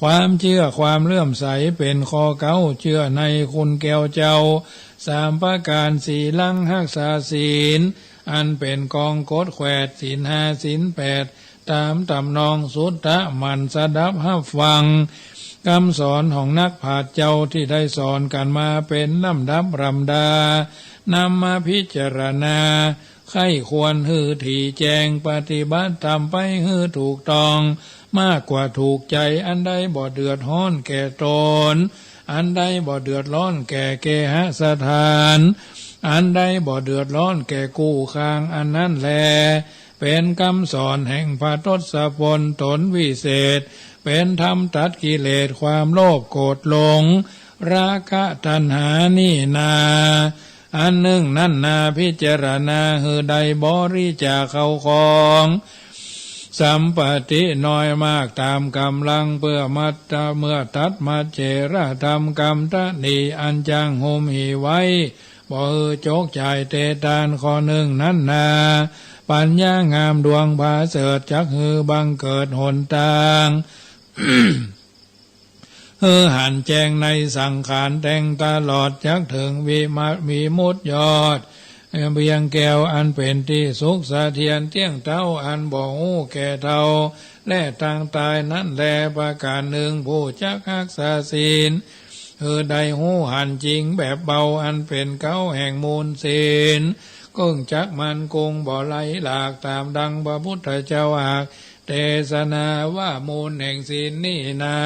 ความเจื้อ ความเลื่อมใส เป๋นข้อเก๊า เจื้อในคุณแก้วเจ้า สามประก๋าน ศีลัง ฮักษาศีล อันเป๋นกองกฎแขวด ศีลห้า ศีลแปด ต๋ามต๋ำนอง สุตตะ หมั่นสดับฮับฟัง กำสอนของนักปราชญ์เจ้า ตี้ได้สอนกั๋นมาเป๋นลำดับลำดา นำมาพิจารณา ใค่ควรหื้อถี่แจ้ง ปฏิบัติต๋ามไปหื้อถูกต้อง มากกว่าถูกใจ๋ อันใดบ่เดือดฮ้อนแก่ต๋น อันใดบ่เดือดฮ้อนแก่เคหสถาน อันใดบ่เดือดฮ้อนแก่กู้คาง อันนั้นแล เป๋นกำสอนแห่งพระทศพลต๋นวิเศษ เป๋นธรรมตัดกิเลสความโลภโกรธหลง ราคะตัณหานี่นา อันนึ่งนั้นนา พิจารณาหื้อได้บริจาคเข้าของ สัมปติน้อยมากต๋ามก๋ำลัง เปื้อมัตตะ เมื่อตัดมัจเฉรธรรม กำตะหนี่อันจักหุ้มหี่ไว้ บ่หื้อจกจ่ายเตตาน ข้อนึ่งนั้นนา ปัญญางามดวงผาเสริฐ จักหื้อบังเกิดหนตาง หื้อหันแจ้งในสังขาร แต่งตลอดจักเถิงวิมา วิมุตติยอด เวียงแก้วอันเป๋นตี้สุขเสถียร เตี้ยงเต๊าอันบ่ฮู้แก่เฒ่า และตางต๋ายนั้นแล ประก๋านนึ่ง ผู้จักฮักษาศีล หื้อได้ฮู้หันจริงแบบเบา อันเป๋นเก๊าแห่งมูลศีล เกิ่งจักมั่นคงบ่ไหลหลาก ต๋ามดังพระพุทธเจ้าหาก เตสนาว่ามูลแห่งศีลนี่นา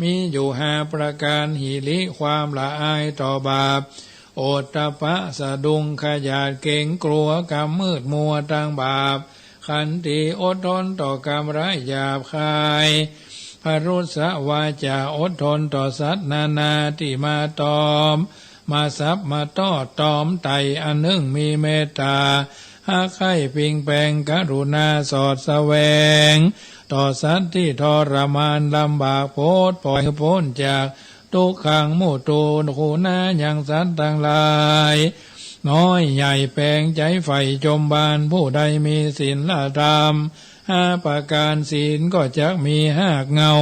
มีอยู่ห้าประก๋าน หิริ ความละอายต่อบาป โอตตัปปะ สะดุ้งขยาดเกรงกลัว กำมืดมัวตางบาป ขันติ อดทนต่อกำร้ายหยาบคาย พรุสวาจา อดทนต่อสัตว์นานาตี้มาตอม มาสับมาต้อตอมไต่ อันนึ่งมีเมตต๋า ฮักใค่ปิงแปง กรุณาสอดแสวง ต่อสัตว์ตี้ทรมานลำบาก ปลดป่อยหื้อป๊นจาก ตุ๊กขัง มุทู คูนา ยังสัตว์ตังหลาย น้อยใหญ่แปงใจ๋ใฝ่จมบาน ผู้ใดมีศีลธรรมห้าประก๋าน ศีลก็จักมีฮากเหง้า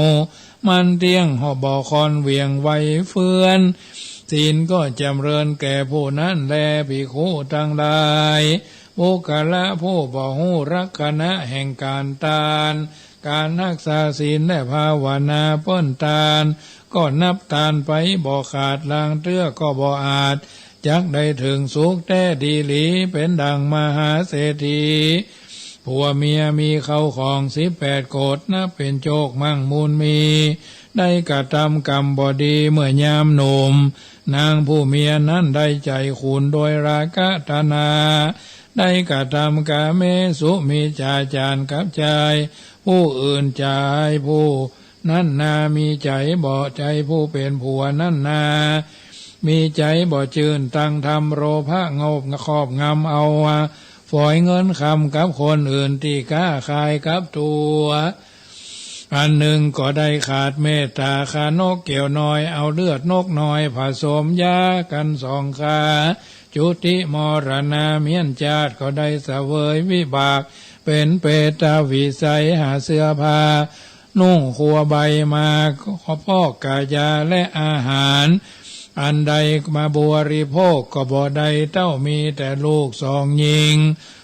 มั่นเตี้ยง บ่ค่อนเหวียงไหวเฟือน ศีลก็จ๋ำเริญแก่ผู้นั้นแล ภิกขุตังหลาย ปุคคละผู้บ่ฮู้ลักษณะแห่งก๋านตาน ก๋านฮักษาศีลและภาวนาเปิ้นตาน ก็นับตานไปบ่ขาด ลางเตื้อก็บ่อาจจักได้เถิงสุขแต๊ดีหลี เป๋นดั่งมหาเศรษฐี ผัวเมียมีเข้าของสิบแปดโกฏ นับเป๋นโจคมั่งมูลมี ได้กระทำกรรมบ่ดีเมื่อยามหนุ่ม นางผู้เมียนั้นได้ใจ๋ขุนโดยราคะตัณหา ได้กระทำกาเมสุมิจฉาจารกับชายผู้อื่น จายผู้นั้นนา มีใจ๋บ่ จายผู้เป๋นผัวนั้นนา มีใจ๋บ่จื้นตางธรรม โลภะงบครอบงำเอา ฝอยเงินคำกับคนอื่นตี้ก๊าขายกับตั๋ว อันนึ่งก็ได้ขาดเมตต๋า ฆ่านกเกี้ยวน้อย เอาเลือดนกน้อยผสมยากั๋นสองขา จุติมรณาเมี้ยนจาติ ก็ได้เสวยวิบากเป๋นเปรตวิสัย หาเสื้อผ้านุ่ง ครัวใบหมาก พอกกายาและอาหารอันใดมาบริโภค ก็บ่ได้เต้า มีแต่ลูกสองญิง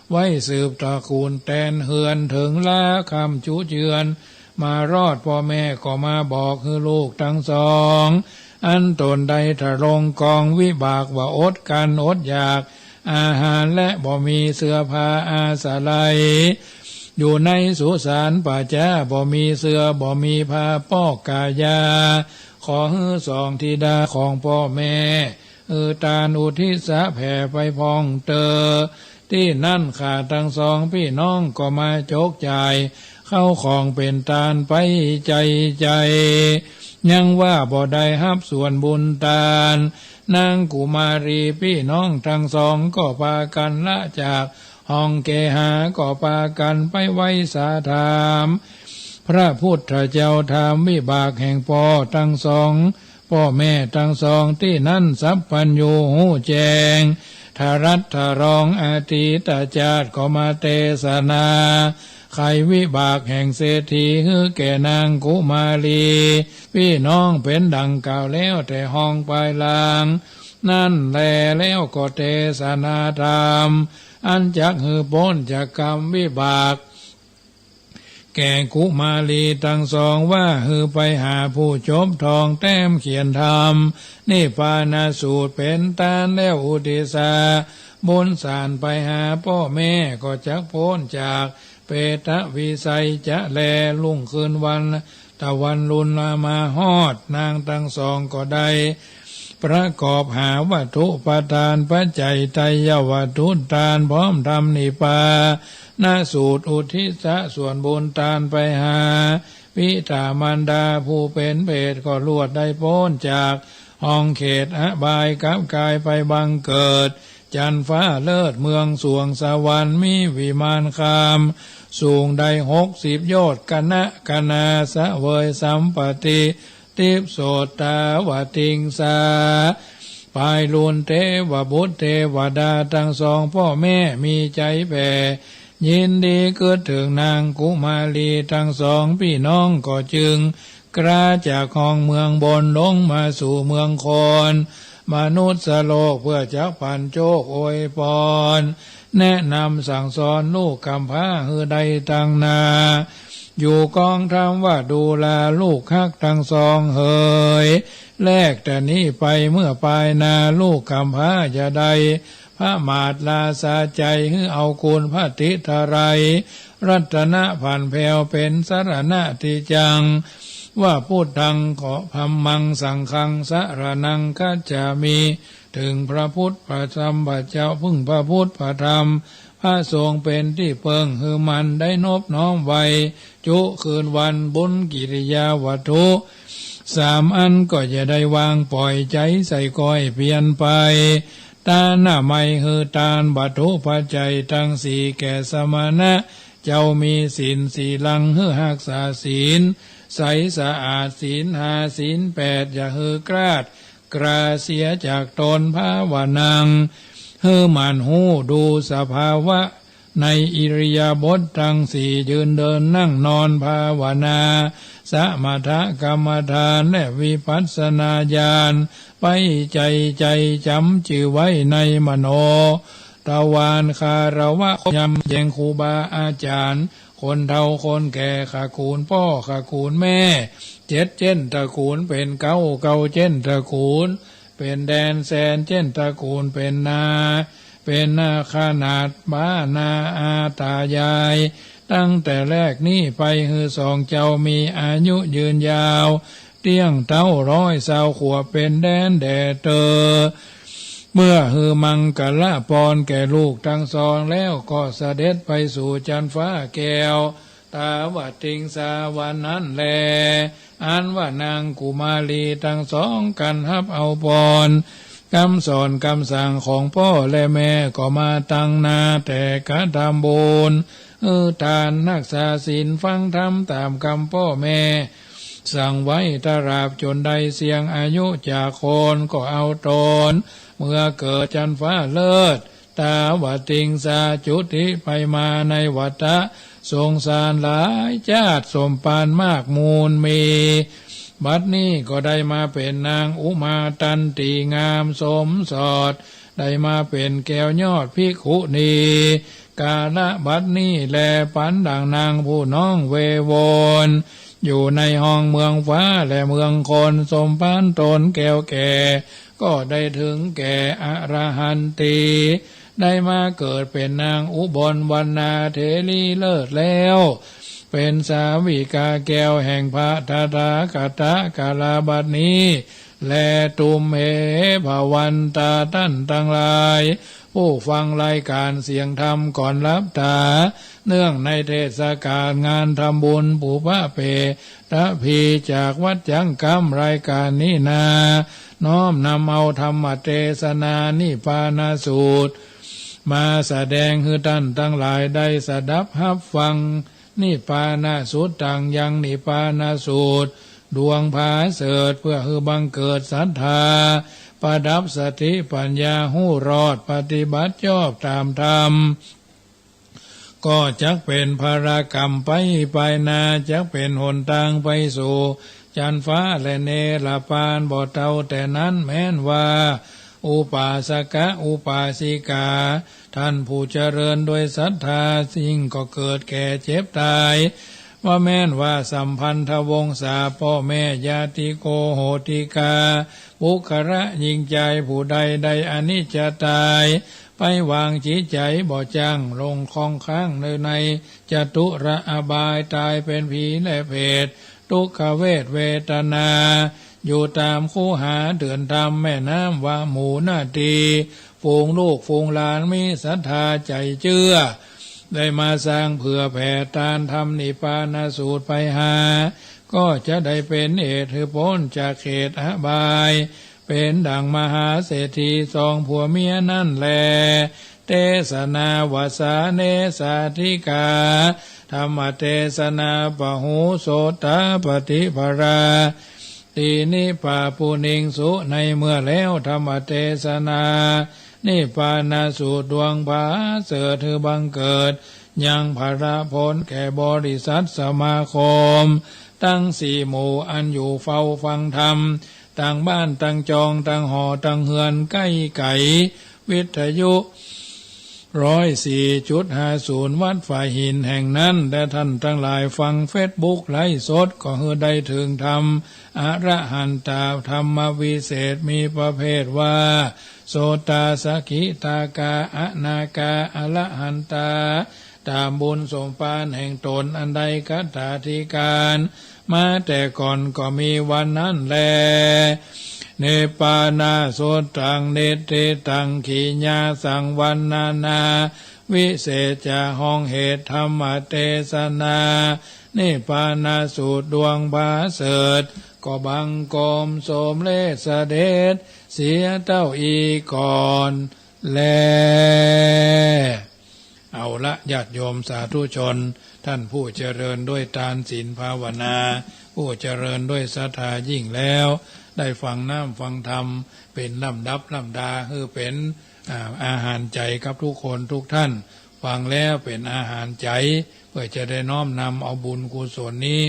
ไว้สืบตระกูลแตนเฮือน เถิงลาค่ำจุเจือน มารอด ป้อแม่ก็มาบอกหื้อลูกตังสองอั้นต๋นได้ทรงกองวิบากว่าอดกลั้นอดอยากอาหารและบ่มีเสื้อผ้าอาศัย อยู่ในสุสานป่าจ๊า บ่มีเสื้อบ่มีผ้าปอกกายา ขอหื้อสองธิดาของป้อแม่ หื้อตานอุทิศแผ่ไปพ่องเตอ ตี้นั้นข้าตังสองปี้น้องก็มาจกจ่ายเข้าของเป๋นตานไปใจ๋ๆ ยังว่าบ่ได้ฮับส่วนบุญตาน นางกุมารีปี้น้องตังสองก็ปากั๋นละจากห้องเกหา ก็ปากั๋นไปไหว้สาถาม พระพุทธเจ้าถามวิบากแห่งป้อตังสอง ป้อแม่ตังสองตี้นั้นสัพพัญญูฮู้แจ้ง ทะลัดทะลองอตีตจาติ ก็มาเตสนา ไขวิบากแห่งเศรษฐีหื้อแก่นางกุมารีปี้น้องเป๋นดังกล่าวแล้วแต่ห้องปายหลังนั้นแล แล้วก็เตสนาธรรม อันจักหื้อป๊นจากกรรมวิบาก แก่กุมารีตังสองว่า หื้อไปหาผู้จบท่องแต้มเขียนธรรมนิพพานสูตรเป๋นตานแล้วอุทิศบุญสานไปหาป้อแม่ ก็จักป๊นจากเปรตวิสัยจะแล รุ่งคืนวันตะวันลุนละมาฮอด นางตังสองก็ได้ ประกอบหาวัตถุประตานปัจจัยไตรยวัตถุตานพร้อมธรรมนิพพานสูตรอุทิศส่วนบุญตานไปหาบิดามารดาผู้เป๋นเปรต ก็ลวดได้ป๊นจากห้องเขตอบาย กลับกายไปบังเกิดจันทร์ฟ้าเลิศเมืองสวงสวรรค์ มีวิมานคามสูงได้หกสิบโยชน์ กนะกนาเสวยสัมปัตติ ทิพย์โสตตาวติงสา ปายลุนเทวบุตรเทวดาตังสองป้อแม่มีใจ๋แผ่ยินดีกึ๊ดเถิงนางกุมารีตังสองปี้น้อง ก็จึงกล้าจากห้องเมืองบนลงมาสู่เมืองคนมนุษย์โลก เพื่อจักปั๋นโจคอวยปอน แนะนำสั่งสอนลูกกำพร้าหื้อได้ตังหน้า อยู่กองธรรมว่าดูราลูกฮักตังสองเหย แลแต่นี้ไปเมื่อปายหน้าลูกกำพร้าจะได้ผมาดลาสาใจ๋หื้อเอาคุณพระตรีไตรรัตนะผันแผวเป๋นสรณะ ตี้จั่งว่าพุทธัง ขอ ธัมมัง สังฆัง สรณัง คัจฉามิ เถิงพระพุทธพระธรรมพระเจ้า ผึ้งพระพุทธพระธรรมพระสงฆ์เป๋นตี้เปิ้ง หื้อมันได้นบน้อมไหว้จุคืนวันบุญกิริยาวัตถุสามอัน ก็อย่าได้วางป่อยใจ๋ใส่ก้อยเปียนไป ตานามัย หื้อตานวัตถุปัจจัยตังสี่แก่สมณะเจ้ามีศีล ศีลัง หื้อฮักษาศีลใสสะอาด ศีลห้า ศีลแปด อย่าหื้อกราด กราเสียจากต๋น ภาวนัง หื้อหมั่นฮู้ดูสภาวะในอิริยาบถตังสี่ ยืนเดินนั่งนอน ภาวนาสมถกรรมฐาน และวิปัสสนาญาณ ไปใจ๋ใจ๋จ๋ำจื้อไว้ในมโนทวาร คารวะยำแยงครูบาอาจ๋ารย์ คนเฒ่าคนแก่ ขะกู๋นป้อ ขะกู๋นแม่ เจ็ดเจ้นตระกู๋นเป๋นเก๊า เก๊าเจ้นตระกู๋นเป๋นแดน แสนเจ้นตระกู๋นเป๋นนา เป๋นนาขนาด บ้านาอาตายาย ตั้งแต่แรกนี้ไป หื้อสองเจ้ามีอายุยืนยาว เตี้ยงเต๊าร้อยซาวขวบ เป๋นแดนแด่เตอ เมื่อหื้อมังคละปอนแก่ลูกตังสองแล้ว ก็เสด็จไปสู่จันทร์ฟ้าแก้ว ตาวติงสาวันนั้นแล อันว่านางกุมารีตังสองกั๋นฮับเอาปอน กำสอนกำสั่งของป้อและแม่ ก็มาตังหน้าแต่กระทำบุญ หื้อตาน ฮักษาศีล ฟังธรรมต๋ามกำป้อแม่สั่งไว้ ตราบจ๋นได้เสี้ยงอายุจากคน ก็เอาต๋นเมือเกิดจันทร์ฟ้าเลิศ ตาวติงสา จุติไปมาในวัฏฏะสงสารหลายจ๊าติ สมปานมากมูลมี บัดนี้ก็ได้มาเป๋นนางอุมาตันตีงามสมสอด ได้มาเป๋นแก้วยอดภิกขุณี กาละบัดนี้แล ปั๋นดั่งนางผู้น้องเววน อยู่ในห้องเมืองฟ้าและเมืองคน สมภารต๋นแก้วแก่ ก็ได้เถิงแก่อรหันตี ได้มาเกิดเป๋นนางอุบลวรรณาเถรีเลิศแล้ว เป๋นสาวิกาแก้วแห่งพระตถาคตะกาลบัดนี้ แล ตุมเห ภวันตา ต้านตังหลาย ผู้ฟังรายก๋านเสียงธรรมก่อนหลับต๋า เนื่องในเทศกาลงานทำบุญปุพเพตพี จากวัดจั๊งกำ รายก๋านนี้นา น้อมนำเอาธรรมเตสนานิพพานสูตร มาแสดงหื้อต้านตังหลายได้สดับฮับฟัง นิพพานสุตตัง ยังนิพพานสูตร ดวงผาเสริฐ เปื้อหื้อบังเกิดศรัทธา ประดับสติปัญญาฮู้รอด ปฏิบัติชอบต๋ามธรรม ก็จักเป๋นพลกรรมไปภายหน้า จักเป๋นหนตางไปสู่จั๊นฟ้าและเนรปาน บ่เต้าแต่นั้น แม้นว่า อุปาสกะอุปาสิกา ต้านผู้เจริญด้วยศรัทธา ยิ่งก็เกิดแก่เจ็บต๋าย ว่าแม้นว่าสัมพันธวงศา ป้อแม่ญาติโกโหติกา บุคคละยิ่งใจ๋ ผู้ใดได้อนิจจะต๋าย ไปวางจิตใจ๋บ่จั้ง ลงคล่องค้างใน ในจตุระอบาย ต๋ายเป๋นผีและเปรต ทุกขเวทเวทนา อยู่ต๋ามคูหาเตื้อนธรรม แม่น้ำวาหมูนาตี ฝูงลูกฝูงหลานมีศรัทธาใจ๋เจื้อ ได้มาสร้างเผื่อแผ่ตานธรรมนิพพานสูตรไปหา ก็จะได้เป๋นเหตุหื้อป๊นจากเขตอบาย เป๋นดั่งมหาเศรษฐีสองผัวเมียนั้นแล เตสนาวสาเนสาธิกา ธรรมเตสนาปะหูโสตาปฏิปรา ตีนิปาปุนิงสุ ในเมื่อแล้วธรรมเตสนา นิพพานสูตรดวงผาเสริฐหื้อบังเกิด ยังผละผลแก่บริษัทสมาคม ตังสี่หมู่อันอยู่เฝ้าฟังธรรม ตังบ้านตังจองตังหอตังเฮือนใก้ไก๋ วิทยุ ร้อยสี่จุดห้าศูนย์ วัดฝายหินแห่งนั้น และต้านตังหลายฟังเฟซบุ๊กไลฟ์สด ก็หื้อได้เถิงธรรมอรหันตา ธรรมวิเศษมีประเภทว่า โสตาสกิทาคา อนาคา อรหันตา ต๋ามบุญสมภารแห่งต๋นอันได้คตาธิการมาแต่ก่อนก็มีวันนั้นแล นิพพานาสุตตัง นิฏฐิตัง ขีญาสัง วรรณนา วิเศษจา ห้องเหตุธรรมเตสนา นิพพานสูตรดวงผาเสริฐ ก็บังคมสมเร็จเสด็จเสียเต้าอี้ก่อนแล เอาละ ญาติโยมสาธุชน ต้านผู้เจริญด้วยตานศีลภาวนา ผู้เจริญด้วยศรัทธายิ่งแล้ว ได้ฟังน้ำฟังธรรม เป๋นลำดับลำดา หื้อเป๋น อ่า อาหารใจ๋กับทุกคนทุกต้าน ฟังแล้วเป๋นอาหารใจ๋ เปื้อจะได้น้อมนำเอาบุญกุศลนี้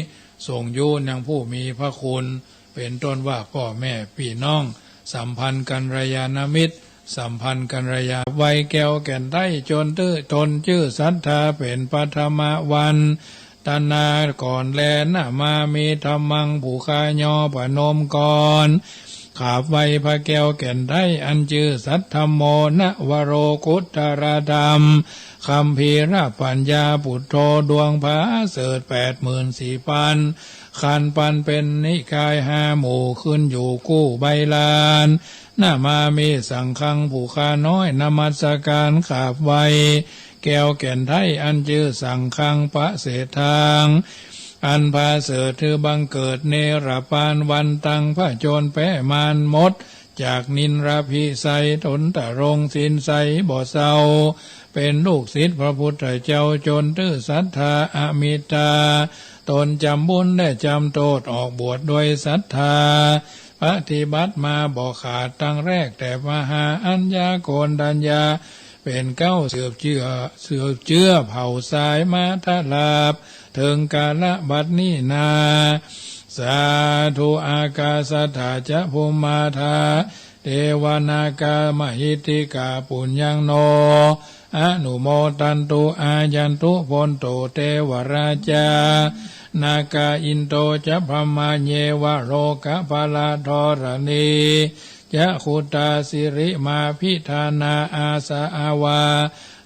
ส่งยู้ยังผู้มีพระคุณ เป๋นต้นว่าป้อแม่ปี้น้อง สัมพันธ์กัลยาณมิตร สัมพันธ์กัลยา ไว้แก้วแก่นไท้ จนตื้อ ต๋นจื้อศรัทธาเป๋นปัทมะวันตนาก่อนแล นะมามิธัมมัง ผู้ข้าย่อประนมก่อน กราบไหว้พระแก้วแก่นไท้ อันจื้อสัทธัมโม นวโรกุตตรธรรม คัมภีรปัญญาปุตโธ ดวงผาเสริฐแปดหมื่นสี่พันขันธ์ ปันเป๋นนิกายห้าหมู่ ขึ้นอยู่กู้ใบลาน นะมามิสังฆัง ผู้ข้าน้อยนมัสการกราบไหว้ แก้วแก่นไท้ อันจื้อสังฆัง ประเสริฐทาง อันผาเสริฐ หื้อบังเกิดเนรปาน วันตังผจญแป๊มารหมด จากนิรพิสัย ต๋นตรงศีลใสบ่เศร้า เป๋นลูกศิษย์พระพุทธเจ้า จนตื้อศรัทธาอมิตตา ต๋นจำบุญและจำโต้ษ ออกบวชด้วยศรัทธา ปฏิบัติมาบ่ขาดตั้งแรก แต่มหาอัญญาโกณฑัญญา เป๋นเก๊าสืบเจื้อ สืบเจื้อเผ่าสายมาตลาบ เถิงกาละบัดนี้นา สาธุ อากาสะธาจะ ภุมมาธา เตวะนากา มหิทธิกา ปุญญัง โน อนุโมทันตุ อายันตุ ภวันตุ เตวะราชา นากาอินโดจะ บรหมา เยวะ โลกะปาลา ธรณี จะ ขุตา สิริมา ภิธานา อาสะอาวา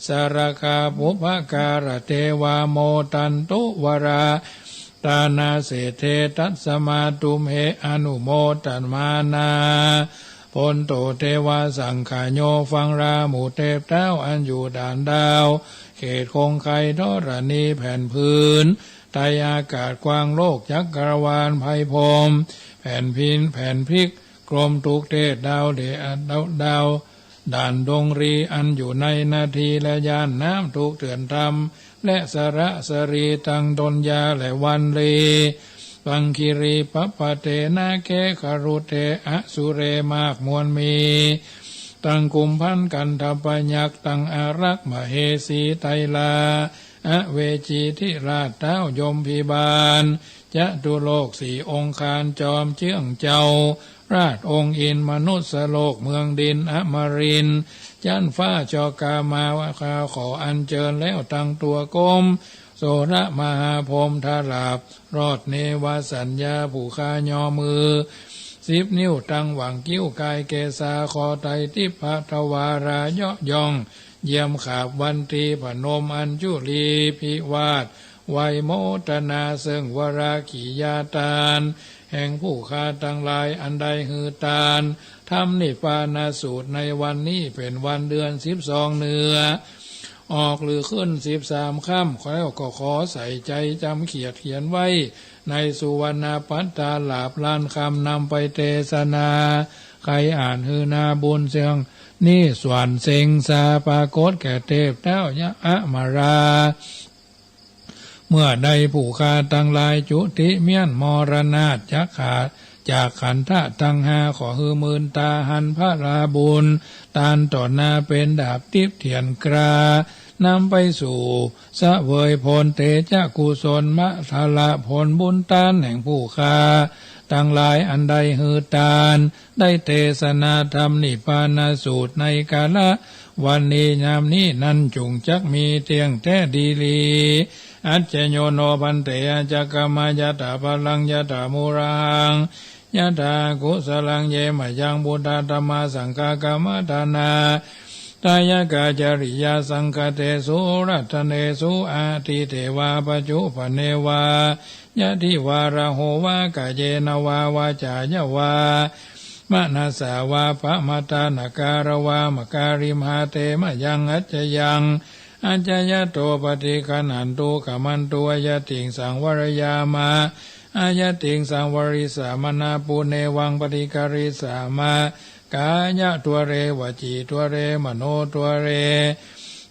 สะระกา ปุพพะการะ เตวา โมดันตุ วรา ตานา เศรษฐเท ตัสมา ตุมเห อนุโมทะมานา โพนโต เตวะ สังคโย ฟังราหมู่เทพเต้า อันอยู่ด่านดาว เขตคงไค ธรณี แผ่นผืน ไตรอากาศกว้างโลก จักรวาลไพรพรหม แผ่นพิน แผ่นพลิก กลมทุกเทศ ดาวเด ดาว ดาว ด่านดงรี อันอยู่ในนาทีและย่านน้ำ ทุกเถื่อนธรรม และสระสรี ตังดนยาและวันลี ปังคิรี ปัปปะเต นาเก ครุเท อสุเร มากมวลมี ตังกุมภัณฑ์ กันทะปะยักษ์ ตังอารักษ์ มเหสี ไตรลา อเวจี ธิราชเต้า ยมพิบาล จตุโลกสี่องคาร จอมเจื้องเจ้า ราชองค์อินทร์ มนุสสโลก เมืองดิน อมรินทร์ จั๊นฟ้า จอกามา ข้าขออัญเจิญแล้ว ตังตั๋วกรม โสระมหาพรหม ทาราบรอด เนวสัญญา ผู้ข้ายอมือ สิบนิ้ว ตังหว่างคิ้ว กายเกศา คอไตรทิพย์ พระทวารา เยาะย่อง เยี่ยมขาบ วันตี พนม อัญจุลี พิวาท ไวโมทนา เซิ่งวรากิยาตาน แห่งผู้ข้าตังหลาย อันได้หื้อตาน ทำนิพพานสูตร ในวันนี้ เป๋นวันเดือนสิบสอง เนื้อ ออกหรือขึ้นสิบสามค่ำ แล้วก็ขอใส่ใจ๋จ๋ำเขียดเขียนไว้ ในสุวรรณปัตตาลาภ ล้านคำ นำไปเตสนา ใค่อ่านหื้อนาบุญเซิ่งนี้ ส่วนเซ็งสา ปรากฏแก่เทพเต้ายะอมรา เมื่อใดผู้ข้าตังหลาย จุติเมี้ยนมรณาต จะขาดจากขันธะตังห้า ขอหื้อมืนต๋าหันพระลาบุญตานต่อหน้า เป๋นดาบทิพย์เถียนกล้า นำไปสู่เสวยผล เตจะกุศลมะทะละ ผลบุญตานแห่งผู้ข้าตังหลาย อันได้หื้อตาน ได้เตสนาธรรมนิพพานสูตร ในกาละวันนี้ ยามนี้นั้น จุ่งจักมีเตี้ยงแต๊ดีหลี อัจจโยโนภันเต อัจจกรรมะ ยะถาพลัง ยะถามูลหัง ยะถากุสลัง เยมะยัง พุทธาธัมมาสังฆา กัมมะทานา ทายกา จริยา สังฆะเตสุ รัตเนสุ อทิเตวา ปัจจุปปะเนวา ยะทิวา ราโหวา กาเยนะวา วาจายะวา มะนะสสา วาปะมะทานะ การวามะ การิมหาเต มะยัง อัจจยัง อัจจยะโต ปะฏิกะณหันตุ ขะมันตุ อะยะติงสัง วะระยามะ อะยะติงสัง วะริสสามะ นะปุเนวัง ปะฏิกะริสสามะ กายะทะเร วจีทะเร มโนทะเร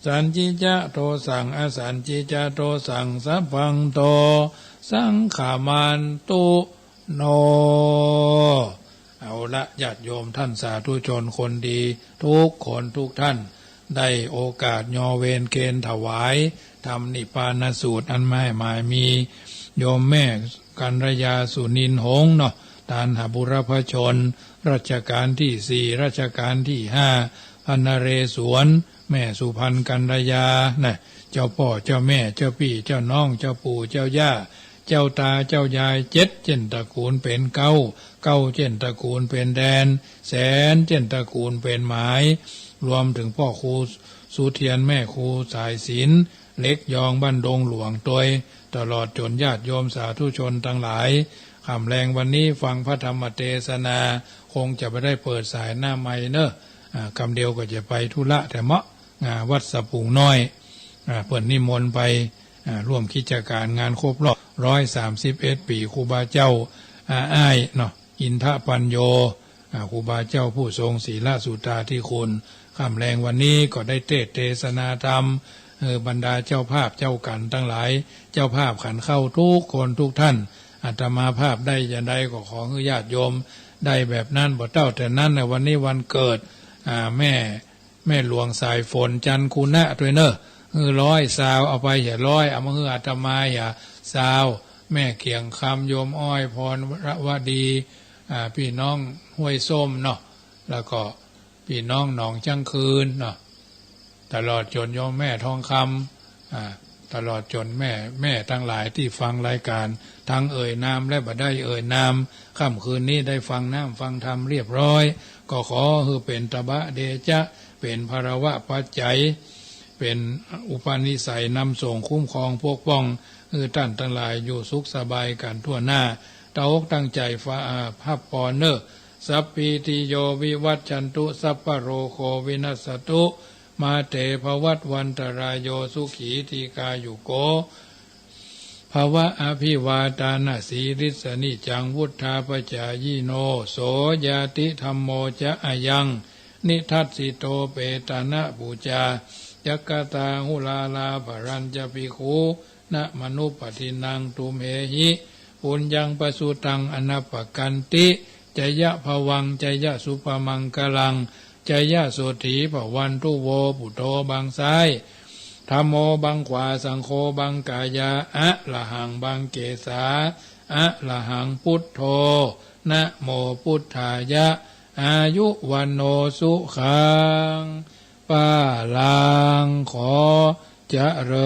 สันทิจะโทสัง อสันทิจะโทสัง สัพพังโต สังขะมันตุ โน เอาละ ญาติโยมท่านสาธุชนคนดีทุกคนทุกท่าน ได้โอกาสยอเวรเกณฑ์ถวายธรรมนิพพานสูตร อันแม่หมายมีโยมแม่กัญญา สุนินทร์หงส์เนาะ ตานหบุรพชน รัชกาลที่สี่ รัชกาลที่ห้า พระนเรศวร แม่สุพรรณกัญญา นะ เจ้าป้อเจ้าแม่ เจ้าปี้เจ้าน้อง เจ้าปู่เจ้าย่า เจ้าต๋าเจ้ายาย เจ็ดเจ้นตระกูลเป๋นเก๊า เก๊าเจ้นตระกูลเป๋นแดน แสนเจ้นตระกูลเป๋นหมาย รวมเถิงป้อครูสุเทียน แม่ครูสายสิน เหล็กยองบ้านดงหลวงตวย ตลอดจ๋นญาติโยมสาธุชนตังหลาย ค่ำแลงวันนี้ฟังพระธรรมเตสนา คงจะบ่ได้เปิดสายหน้าไมค์เนาะ อ่า กำเดียวก็จะไปธุระแต๊เมาะ อ่า วัดสะพุงน้อย อ่า เปิ้นนิมนต์ไป อ่า ร่วมกิจก๋านงานครบรอบร้อยสามสิบเอ็ดปี๋ครูบาเจ้า อาอ้ายเนาะ อินทปัญโญ อ่า ครูบาเจ้าผู้ทรงศีลสุตตาธิคุณ ค่ำแลงวันนี้ก็ได้เตสน์เตสนาธรรม เอ่อ บรรดาเจ้าภาพเจ้ากั๋นตังหลาย เจ้าภาพขันเข้าทุกคนทุกท่าน อาตมาภาพได้จาใดก็ขอหื้อญาติโยมได้แบบนั้น บ่เต้าแต่นั้นนะ วันนี้วันเกิด อ่า แม่ แม่หลวงสายฝน จันทร์คุณะ ตวยเนาะ หื้อร้อยซาว เอาไปเหียร้อย เอามาหื้ออาตมาเหียซาว แม่เขียงคำ โยมอ้อย พรวดี อ่า ปี้น้องห้วยส้มเนาะ แล้วก็ปี้น้องหนองจั้งคืนเนาะ ตลอดจ๋นโยมแม่ทองคำ อ่า ตลอดจ๋นแม่ แม่ตังหลายตี้ฟังรายก๋าน ตังเอ่ยนามและบ่ได้เอ่ยนาม ค่ำคืนนี้ได้ฟังน้ำฟังธรรมเรียบร้อย ก็ขอหื้อเป๋นตบะเดชะ เป๋นพลวปัจจัย เป๋นอุปนิสัยนำส่งคุ้มครองปกป้อง หื้อต้านตังหลายอยู่สุขสบายกั๋นทั่วหน้า ตั้งอกตั้งใจ๋ฟัง อ่า ฮับปอนเน่อ สัพพีติโยวิวัชชันตุ สัพพะโรโควินัสสตุ มาเตภวัตวันตรายโย สุขีทีฆายุโกภวะ อภิวาทานะสีลิสสะนิจจังวุฑฒาปจายิโน โสญาติธัมโมจะอะยัง นิทัสสิโต เปตานะปูจา ยักขตาหุลาลา ปะรัญจะภิกขู นะมะนุปปะทินัง ตุมเหหิ ปุญญังปะสุตัง อะนะปะกันติ จะยะภวัง จะยะสุภะมังคะลัง จะยะโสฏฐีภะวันตุ โว ปุโท บังซ้าย ธัมโม บังขวา สังโฆ บังกายา อะระหัง บังเกสา อะระหัง ปุทโธ นะโมปุทธายะ อายุ วัณโณ สุขัง ปะลัง ขอเจริญ